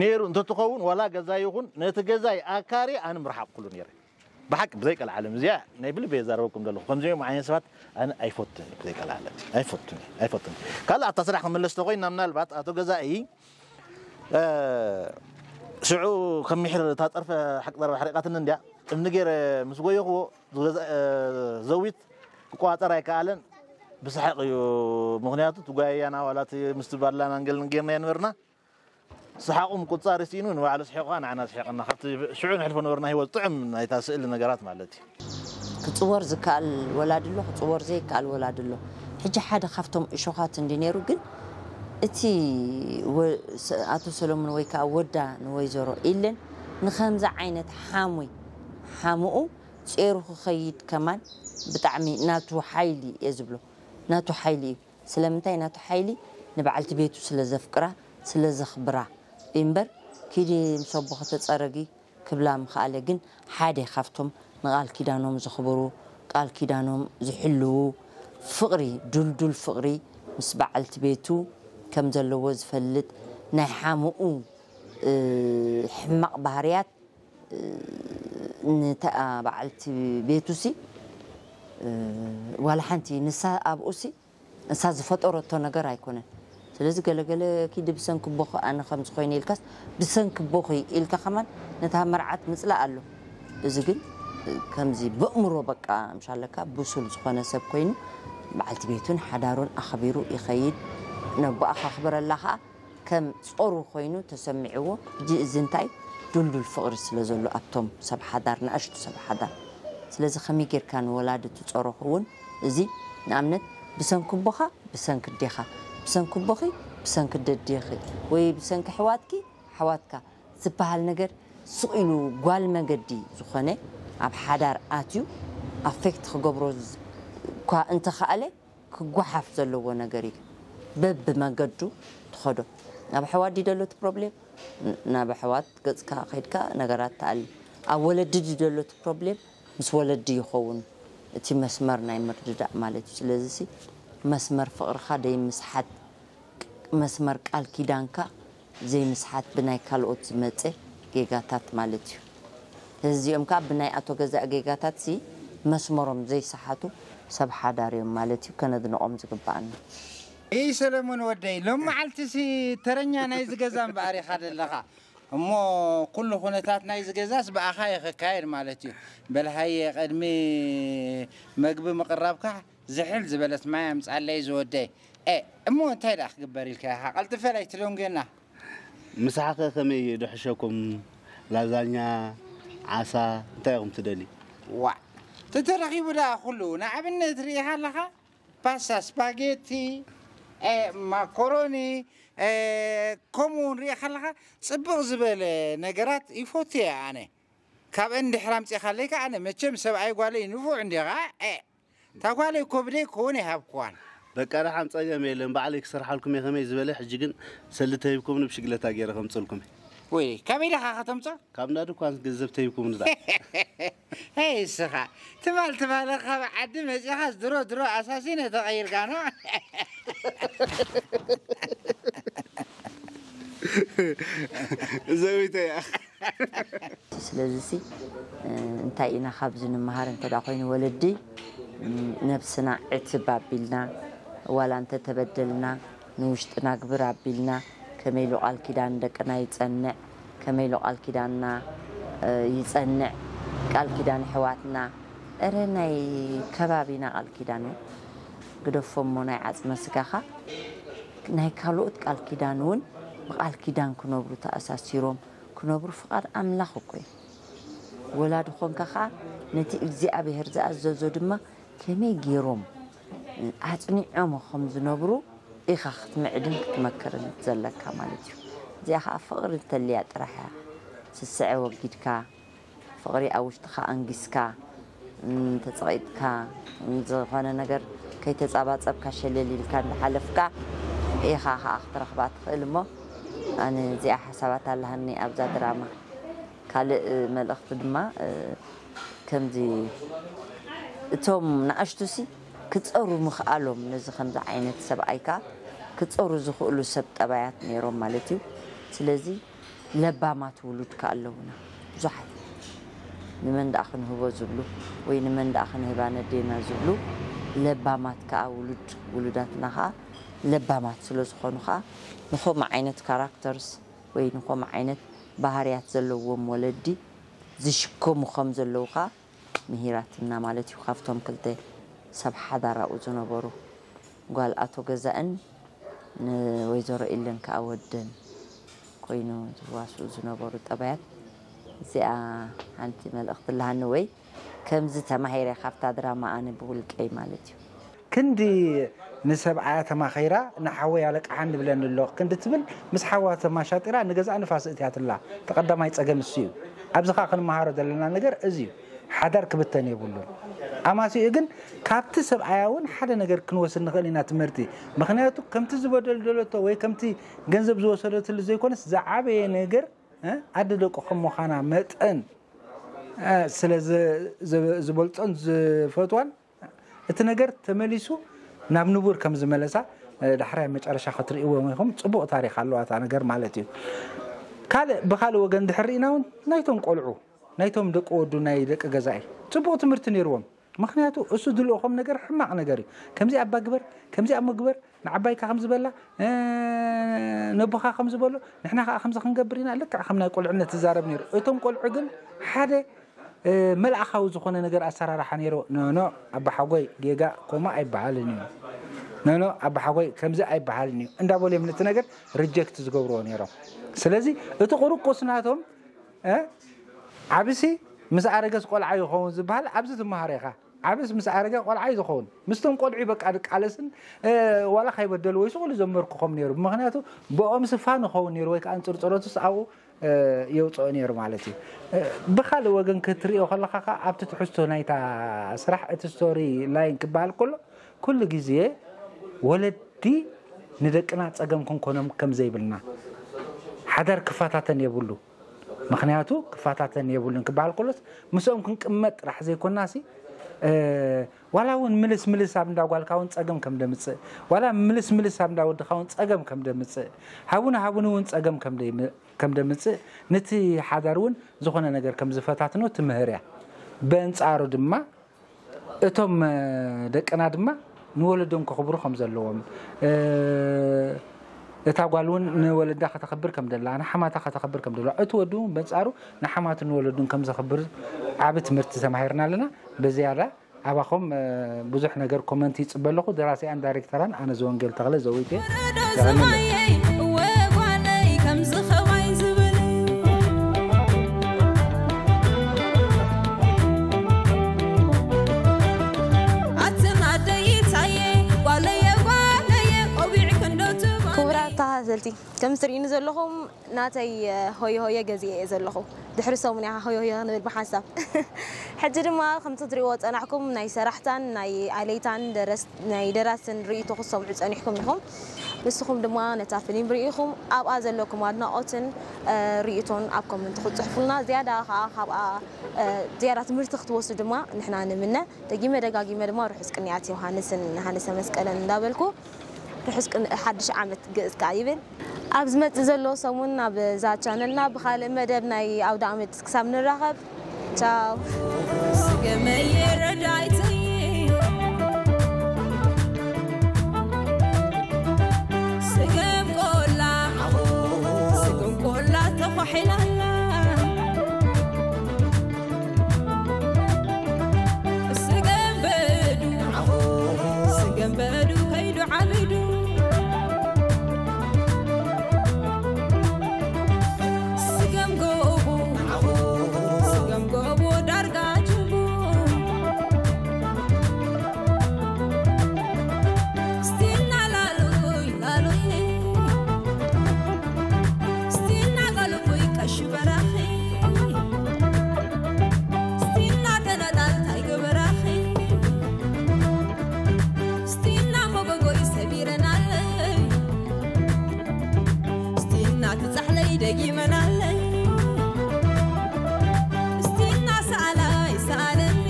ነይሩ እንተትኸውን ዋላ ገዛ ይኹን ነቲ ገዛይ ኣካሪ ኣነ ምርሓቕ ኩሉ ነይረ። ብሓቂ ብዘይ ቀልዓለም እዚኣ ናይ ብልበ የዛረበኩም ዘለኹ ከምዚኦም ዓይነት ሰባት ኣነ ኣይፈቱን ብዘይ ቀልዓለም ኣይፈቱን ኣይፈቱን። ካልእ ኣብታ ስራሕ ክምለስ ተኮይና ምናልባት ኣቶ ገዛኢ ሽዑ ከም ሚሕር እታ ጠርፈ ሓቂ ጠርፈ ሓሪቃትኒ እንዲያ እምኒ ገይረ ምስ ጎየኽዎ ዘዊት ክቆፃፀር ኣይከኣለን። ብስሓቕ እዩ ምክንያቱ ትጓየያና ዋላ ምስቲ ባላና ንገልን ጌርና የንበርና ሰሓቑ ምቁፅፃር ስኢኑ ንባዕሉ ስሒቑ ንዓና ስሒቕና ካብቲ ሽዑ ንሕልፎ ነበርና ህይወት ጥዑም ናይታ ስእሊ ነገራት ማለት እዩ። ክፅወር ዝከኣል ወላዲ ኣሎ፣ ክፅወር ዘይከኣል ወላዲ ኣሎ። ሕጂ ሓደ ካብቶም እሾኻት እንዲ ነይሩ ግን እቲ ኣቶ ሰሎሙን ወይ ከዓ ወዳ ንወይዘሮ ኢለን ንከምዚ ዓይነት ሓሙይ ሓምኡ ጼሩ ክኸይድ ከማን ብጣዕሚ ናቱ ሓይሊ እየ ዝብሎ። ናቱ ሓይሊ እዩ። ስለምንታይ ናቱ ሓይሊ ንበዓልቲ ቤቱ ስለ ዘፍቅራ ስለ ዘኽብራ እምበር ኪዲ ምስ ኣቦ ከተፀረጊ ክብላ ምኽኣለ ግን ሓደ ካብቶም ንቃል ኪዳኖም ዘኽብሩ ቃል ኪዳኖም ዝሕልዉ ፍቕሪ ዱልዱል ፍቕሪ ምስ በዓልቲ ቤቱ ከም ዘለዎ ዝፈልጥ ናይ ሓምኡ ሕማቕ ባህርያት ንተኣ በዓልቲ ቤቱሲ ዋላ ሓንቲ ንሳ ኣብኡሲ እሳ ዝፈጠረቶ ነገር ኣይኮነን። ስለዚ ገለገለ ኪዲ ብሰንኪ ቦኺ ኣነ ከምዚ ኮይነ ኢልካስ ብሰንኪ ቦኺ ኢልካ ከማን ነታ መርዓት ምፅላእ ኣሎ። እዚ ግን ከምዚ በእምሮ በቃ ምሻለካ ብሱል ዝኾነ ሰብ ኮይኑ በዓልቲ ቤቱን ሓዳሩን ኣኽቢሩ ይኸይድ። ነቦኣ ከኽብረላ ከዓ ከም ጾሩ ኮይኑ ተሰሚዕዎ ሕጂ እዚ እንታይ ዱልዱል ፍቕሪ ስለ ዘሎ ኣብቶም ሰብ ሓዳር ንኣሽቱ ሰብ ሓዳር ስለዚ ከመይ ጌርካ ንወላዲ ትጾሮ ክውን እዚ ንኣብነት ብሰንኪ ኣቦኻ ብሰንኪ ኣዴኻ ብሰንኪ ኣቦኺ ብሰንኪ ኣዴኺ ወይ ብሰንኪ ኣሕዋትኪ ኣሕዋትካ ዝበሃል ነገር ስቕ ኢሉ ጓል መገዲ ዝኾነ ኣብ ሓዳር ኣትዩ ኣፌክት ክገብሮ እኳ እንተኸኣለ ክጓሓፍ ዘለዎ ነገር እዩ። በብመገዱ ትኸዶ። ናብ ኣሕዋት ድዩ ዘሎ እቲ ፕሮብሌም? ናብ ኣሕዋት ገፅካ ከይድካ ነገራት ትኣሊ። ኣብ ወለዲ ድዩ ዘሎ እቲ ፕሮብሌም? ምስ ወለዲ ይኸውን እቲ መስመር ናይ ምርድዳእ ማለት እዩ። ስለዚ ሲ መስመር ፍቕርኻ ደይምስሓት መስመር ቃል ኪዳንካ ዘይምስሓት ብናይ ካልኦት ዝመፀ ጌጋታት ማለት እዩ። እዚኦም ከዓ ብናይ ኣቶ ገዛእ ጌጋታት ሲ መስመሮም ዘይሰሓቱ ሰብ ሓዳር እዮም ማለት እዩ ከነድንቖም ዝግበኣና። እይ ሰለሙን ወደይ ሎም መዓልቲ ሲ ተረኛ ናይዚ ገዛ እምበኣር ኢኻ ዘለኻ እሞ ኩሉ ኩነታት ናይዚ ገዛስ ብኣኻ እዩ ክካየድ ማለት እዩ። በል ሃየ ቅድሚ መግቢ ምቕራብካ ዝሕል ዝበለት ማይ ኣምፅኣለይ ዝወደይ። ኤ እሞ እንታይ ደኣ ክግበር ኢልካ ኢኻ ቀልጥፈ ኣይትደንጉየና። ምሳሕኸ ከመይ ድሕሸኩም? ላዛኛ፣ ዓሳ፣ እንታይ ኢኹም ትደልዩ? ዋእ ተተረኺቡ ደኣ ኩሉ ንኣብነት ርኢኻ ኣለኻ ፓስታ፣ ስፓጌቲ፣ ማኮሮኒ ከምኡ እውን ርኢኻ ኣለኻ ፅብቕ ዝበለ ነገራት ይፈቱ እየ ኣነ። ካብአን እንድሕር ኣምፂእኻለይ ከዓ ኣነ መቸም ሰብኣይ ጓለይ ንፉዕ እንዲኻ እታ ጓለይ እኮ ብደይ ክኸውን ኣይሃብክዋን። በቃ ደሓን ፀገም የለን ባዕለይ ክሰርሓልኩም እየ ከመይ ዝበለ ሕጂ ግን ሰልዲ ተሂብኩምኒ ብሽግለታ ገይረ ከምፅልኩም እየ። ወይ ካበይ ደኻ ከተምፆ? ካብ እንዳ ድኳን ገንዘብ ተሂብኩምኒ ደኣ። ሄይ እስኻ ትማል ትማለ ካብ ዓዲ መፂኻስ ድሮ ድሮ ኣሳሲነ ተቐይርካ ኖ። ዘዊተያ ስለዚ ሲ እንታይ ኢና ካብዚ ንምሃር እንተ ኮይኑ ወለዲ ነብስና ዕትብ ኣቢልና ዋላ እንተ ተበደልና ንውሽጥና ግብር ኣቢልና ከመይ ኢሉ ቃል ኪዳን ደቅና ይጸንዕ ከመይ ኢሉ ቃል ኪዳንና ይጸንዕ ቃል ኪዳን ኣሕዋትና እረ ናይ ከባቢና ቃል ኪዳን ግደፎ እሞ ናይ ዓጽመ ስጋኻ ናይ ካልኦት ቃል ኪዳን እውን ብቃል ኪዳን ክነብሩ ተኣሳሲሮም ክነብሩ ፍቓድ ኣምላኽ እኮ እዩ። ወላዲ ኾንካ ኸዓ ነቲ እግዚኣብሔር ዝኣዘዞ ድማ ከመይ ገይሮም ኣጽኒዖም ከም ዝነብሩ ኢኻ ክትምዕድን ክትመክርን ዘለካ ማለት እዩ። እዚኣ ኸዓ ፍቕሪ እንተልያ ጥራሕ እያ። ስስዐ ወጊድካ፣ ፍቕሪ ኣብ ውሽጥኻ ኣንጊስካ፣ እንተጸቒጥካ፣ ዝኾነ ነገር ከይተጻባጸብካ ሸለል ኢልካ እንዳሓለፍካ ኢኻ ኸዓ ክትረኽባ ትኽእል። እሞ ኣነ እዚኣ ሓሳባት ኣለሃኒ ኣብዛ ድራማ። ካልእ መልእኽቲ ድማ፣ እ፣ ከምዚ እቶም ንኣሽቱሲ ክጸሩ ምኽኣሎም፣ ነዚ ከምዚ ዓይነት ሰብኣይካ ክጸሩ ዝኽእሉ ሰብ ጠባያት ነይሮም ማለት እዩ። ስለዚ ለባማት ውሉድ ከኣ ኣለዉና ብዙሓት። ንመን ደኣ ክንህቦ ዝብሉ ወይ ንመን ደኣ ክንህባ ነዴና ዝብሉ ለባማት ከኣ ውሉድ፣ ውሉዳትና ከኣ ለባማት ስለ ዝኾኑ ከኣ ንኸምኡ ዓይነት ካራክተርስ ወይ ንኸምኡ ዓይነት ባህርያት ዘለዎም ወለዲ ዝሽከሙ ከም ዘለዉ ከኣ ምሂራትና ማለት እዩ። ካብቶም ክልተ ሰብ ሓዳር ኣብኡ ዝነበሩ ጓል ኣቶ ገዛእን ንወይዘሮ ኢለን ከኣ ወደን ኮይኑ ዝዋስኡ ዝነበሩ ጠባያት። እዚኣ ሓንቲ መልእኽቲ ኣለሃኒ ወይ ከምዚ ተማሂረ ካብታ ድራማ ኣነ ብውልቀይ ማለት እዩ። ክንዲ ንሰብኣያ ተማኺራ ንሓወይ ኣለቃሓኒ ብለኒ ኣሎ ክንዲ ትብል ምስ ሓዋ ተማሻጢራ ንገዛእ ንፋስ እትያትላ። እቲ ቀዳማይ ጸገም እሱ እዩ። ኣብዚ ኸኣ ክንመሃሮ ዘለና ነገር እዚ እዩ። ሓዳር ክብተን የብሉን። ኣማሲኡ ግን ካብቲ ሰብኣያ እውን ሓደ ነገር ክንወስድ ንኽእል ኢና ትምህርቲ። ምኽንያቱ ከምቲ ዝበደልደለቶ ወይ ከምቲ ገንዘብ ዝወሰደትሉ ዘይኮነስ ዝዓበየ ነገር፣ እ፣ ኣደ ደቁ ከም ምዃና መጠን፣ እ፣ ስለ ዝ-፣ ዝ-፣ ዝበልጾን ዝፈትዋን እቲ ነገር ተመሊሱ ናብ ንቡር ከም ዝመለሳ፣ እ፣ ዳሕራይ መጨረሻ ክትርእይዎም ኢኹም። ጽቡቕ ታሪኽ ኣለዋ እታ ነገር ማለት እዩ። ካልእ፣ ብኻልእ ወገን ድሕር ርኢና እውን ናይቶም ቆልዑ፣ ናይቶም ደቂ ወዱ፣ ናይ ደቂ ገዛኢ ጽቡቕ ትምህርቲ ነይርዎም። ምኽንያቱ እሱ ዝልእኾም ነገር ሕማቕ ነገር እዩ። ከምዚ ኣባ ግበር፣ ከምዚ ኣሞ ግበር፣ ንዓባይካ ከም ዝበላ፣ እ፣ ነቦኻ ከም ዝበሎ፣ ንሕና ከኣ ከምዚ ክንገብር ኢና፣ ልክዕ ከም ናይ ቆልዕነት ትዛረብ ነይሩ። እቶም ቆልዑ ግን ሓደ፣ እ፣ መልኣኻዊ ዝኾነ ነገር ኣሰራርሓ ነይሩ። ኖ፣ ኖ፣ ኣባ ሓጎይ ጌጋ ኮማ ኣይበሃልን እዩ። ኖ፣ ኖ፣ ኣባ ሓጎይ ከምዚ ኣይበሃልን እዩ። እንዳበሉ እዮም ነቲ ነገር ሪጀክት ዝገብርዎ ነይሮም። ስለዚ እቲ ቁርቁስ ናቶም፣ እ፣ ዓብሲ ምስ ኣረገስ ቆልዓ ይኸውን ዝበሃል ኣብዚ ትመሃር ኢኻ። ዓብስ ምስ ኣረገ ቆልዓ እዩ ዝኸውን። ምስቶም ቆልዑ በቃ ድቃለስን፣ እ፣ ዋላ ካይበደሉ ወይ ስቑሉ ዘመርኩ ከም ነይሩ። ምኽንያቱ ብኦም ስፋ ንኸውን ነይሩ ወይ ከዓ እንጽርጽሮትስ ኣብኡ፣ እ፣ የውፅኦ ነይሩ ማለት እዩ። እ፣ ብኻልእ ወገን ክትሪኦ ከለኻ ከዓ ኣብቲ ትሕዝቶ ናይታ ስራሕ እቲ ስቶሪ ላይን ክበሃል ከሎ ኩሉ ግዜ ወለዲ ንደቅና ጸገም ክንኮኖም ከም ዘይብልና፣ ሓዳር ክፈታተን የብሉ። ምኽንያቱ ክፈታተን የብሉን ክበሃል ከሎስ ምስኦም ክንቅመጥ ጥራሕ ዘይኮናሲ፣ እ፣ ዋላ እውን ምልስ ምልስ ኣብ እንዳ ጓልካ እውን ጸገም ከም ደምጽእ፣ ዋላ ምልስ ምልስ ኣብ እንዳ ወድኻ እውን ጸገም ከም ደምጽእ፣ ሃቡን ሃቡን እውን ጸገም ከም ደይም-፣ ከም ደምጽእ፣ ነቲ ሓዳር እውን ዝኾነ ነገር ከም ዝፈታትኖ ትምህር እያ። በንጻሩ ድማ እቶም፣ እ፣ ደቅና ድማ ንወለዶም ከኽብሩ ከም ዘለዎም፣ እ፣ እታ ጓል እውን ንወለዳ ከተኽብር ከም ደላ፣ ንሓማታ ከተኽብር ከም ደላ፣ እቲ ወዲ እውን በንጻሩ ንሓማቱ ንወለዱን ከም ዘኽብር ዓቢ ትምህርቲ ተማሂርና ኣለና። ብዝያዳ ኣባኹም፣ እ፣ ብዙሕ ነገር ኮመንት ይጽበ ኣለኹ። ደራሲኣን ዳይሬክተራን ኣነ ዘወንጌል ተኽለ ዘዊቴ። ወረዶ የቐንየለይ። ሰማየይ፣ እወ ጓለይ፣ ከምዚ ኸማይ ዝብል። ኣትን ኣደይ ታየ፣ ጓለየ፣ ጓለየ፣ ቆቢዕ ክንዶ ትባል። ክቡራት ተኸታተልቲ፣ ከም ትርእዩኒ ዘለኹም ናተይ፣ እ፣ ሆየ ሆየ ገዚኤ እየ ዘለኹ። ድሕሪ ሰሙን ኢኻ ሆየ ሆየ ክንብል ብሓንሳብ። ሕጂ ድማ ከምቲ ትርእይዎ ጸናሕኩም ናይ ሰራሕታን ናይ ኣለይታን ደረስ-፣ ናይ ደራስን ርእይቶ ክትሰምዑ ጸኒሕኩም ኢኹም። ንስኹም ድማ ነታ ፊልም ርኢኹም ኣብኣ ዘለኩም ኣድናቖትን፣ እ፣ ርእይቶን ኣብ ኮመንት ክትጽሕፉልና ዝያዳ ከኣ ካብኣ፣ እ፣ ዝያዳ ትምህርቲ ክትወስዱ ድማ ንሕና ንምነ። ደጊመ ደጋጊመ ድማ ርሑስ ቅንያት ዮሃንስን ሃንሰ መስቀልን እንዳበልኩ ርሑስ ቅን-፣ ሓድሽ ዓመት ግእዝ ከኣ ይብል። ኣብ ዝመጽእ ዘሎ ሰሙን ኣብ እዛ ቻነልና ብኻልእ መደብ ናይ ኣውደ ዓመት ክሳብ ንራኸብ፣ ቻው። ስገመየ ረዳይተይ፣ ስገም ቆላ፣ ስገም ቆላ ተዃሒላላ። ስገም በዱ፣ ስገም በዱ ከይዱ ዓቢዱ። ስገም ጎቡ፣ ስገም ጎቡ ኣቲ ጻሕለይ ደጊመናለይ። እስቲና ሰኣላይ ሰኣለኒ።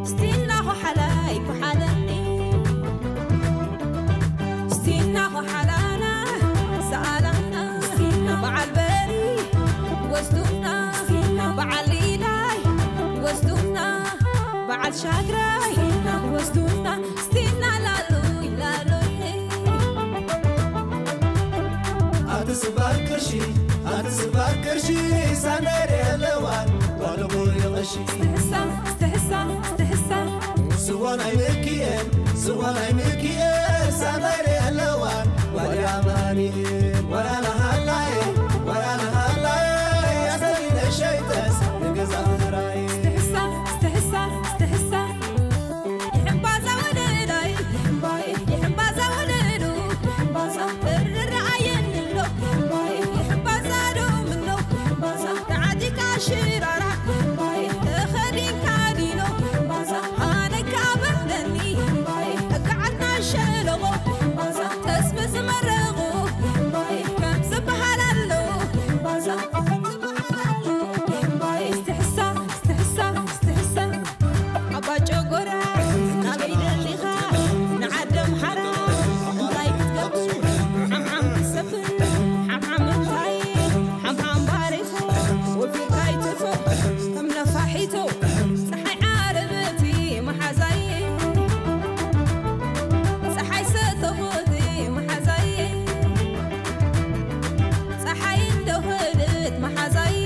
እስቲና ኾሓላይ ኾሓለኒ። እስቲና ኾሓላና ሰኣላና። እስቲና በዓል በሪ ወስዱና። እስቲና በዓል ኢላይ ወስዱና። በዓል ሻግራይ ወስዱና። እስቲና ላሉ ይላሉ። ኣቲ ስባር ቅርሺ፣ ኣቲ ስባር ቅርሺ፣ ሳንዳይር የለዋን፣ ዋልቦ ይቐሺ። ስትሕሳ፣ ስትሕሳ፣ ስትሕሳ። ስዋ ናይ ምክኤል፣ ስዋ ናይ ምክኤል፣ ሳንዳይር የለዋን፣ ዋልያ ኣማኑኤል፣ ዋልያ ናሃላየ፣ ዋልያ ናሃላየ፣ ኣሰሊነ ሸይጠስ፣ ንገዛ ምራይ። ስትሕሳ፣ ስትሕሳ፣ ስትሕሳ። ይሕምባዛ ወለላይ፣ ይሕምባይ፣ ይሕምባዛ ወለሉ፣ ይሕምባዛ እርር ኣየንሎ፣ ይሕምባይ፣ ይሕምባዛ ዶምኖ፣ ይሕምባዛ ተዓዲካ ሽራራ፣ ይሕምባይ፣ ተኸዲንካ ዲኖ፣ ይሕምባዛ ኣነ ካበለኒ፣ ይሕምባይ፣ እግዓትና ሸለቦ፣ ይሕምባዛ ተስሚ ዝመረቑ፣ ይሕምባይ፣ ከም ዝበሃል ኣሎ፣ ይሕምባዛ ይሕምባይ፣ ስትሕሳ፣ ስትሕሳ፣ ስትሕሳ። ኣባ ጨጎራ ናበይ ደሊኻ ንዓዲ ኣምሓራ እንታይ ክትገብር? ሓምሓም ክትሰፍር ሓምሓም እንታይ ሓምሓም ባሪኹ ወፊርካ ይትፍእ ከም ነፋሒቶ ፀሓይ ዓረብቲ መሓዛይ ፀሓይ ሰተኹቲ መሓዛይ ፀሓይ እንደኽድት መሓዛይ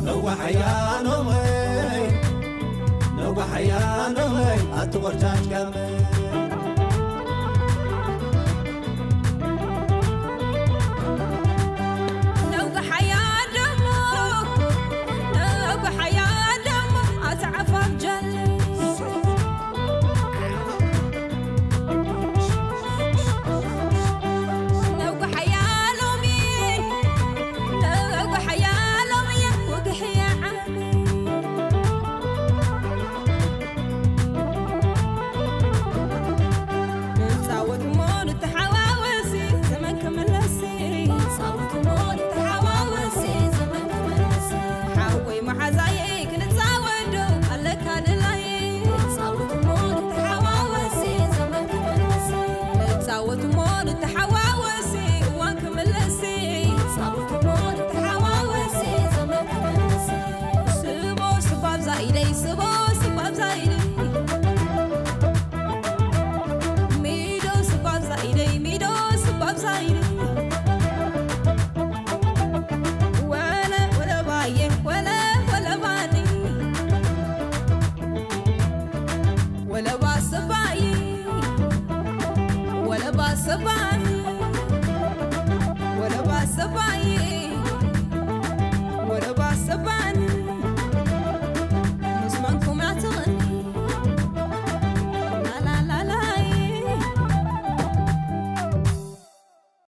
ነዋሕ ኣያኖመይ ነዋሕ ኣያኖመይ ኣቲ ቆርጫጭ ጋመ ነዋሕ ኣያደሞ ነዋሕ ኣያደሞ ኣቲ ዓፋፍ ጃለ ነውግሕ ሓያሎም እየ፣ ነውግሕ ሓያሎም እየ፣ ወግሕ እየ ዓሚ። ንጻወት እሞ ንተሓዋወሲ፣ ዘመን ክምለሲ። ንጻወት እሞ ንተሓዋወሲ፣ ዘመን ክምለሲ። ሓወይ መሓዛየይ ክንጻወት ዶ ኣለካ ድላየይ? ንጻወት እሞ ንተሓዋወሲ፣ ዘመን ክምለሲ። ንጻወት እሞ ንተሓዋወሲ፣ እዋን ክምለሲ። ንጻወት እሞ ንተሓዋወሲ፣ ዘመን ክምለሲ። ስቦ ስባብ ዛኢደይ፣ ስቦ ስባብ ዛኢደይ። ሚዶ ስባብ ዛኢደይ፣ ሚዶ ስባብ ዛኢደይ። ወለ ወለ ባየ፣ ወለ ወለ ባኒ። ወለ ባሰባይ፣ ወለ ባሰባይ፣ ወለ ባሰባይ።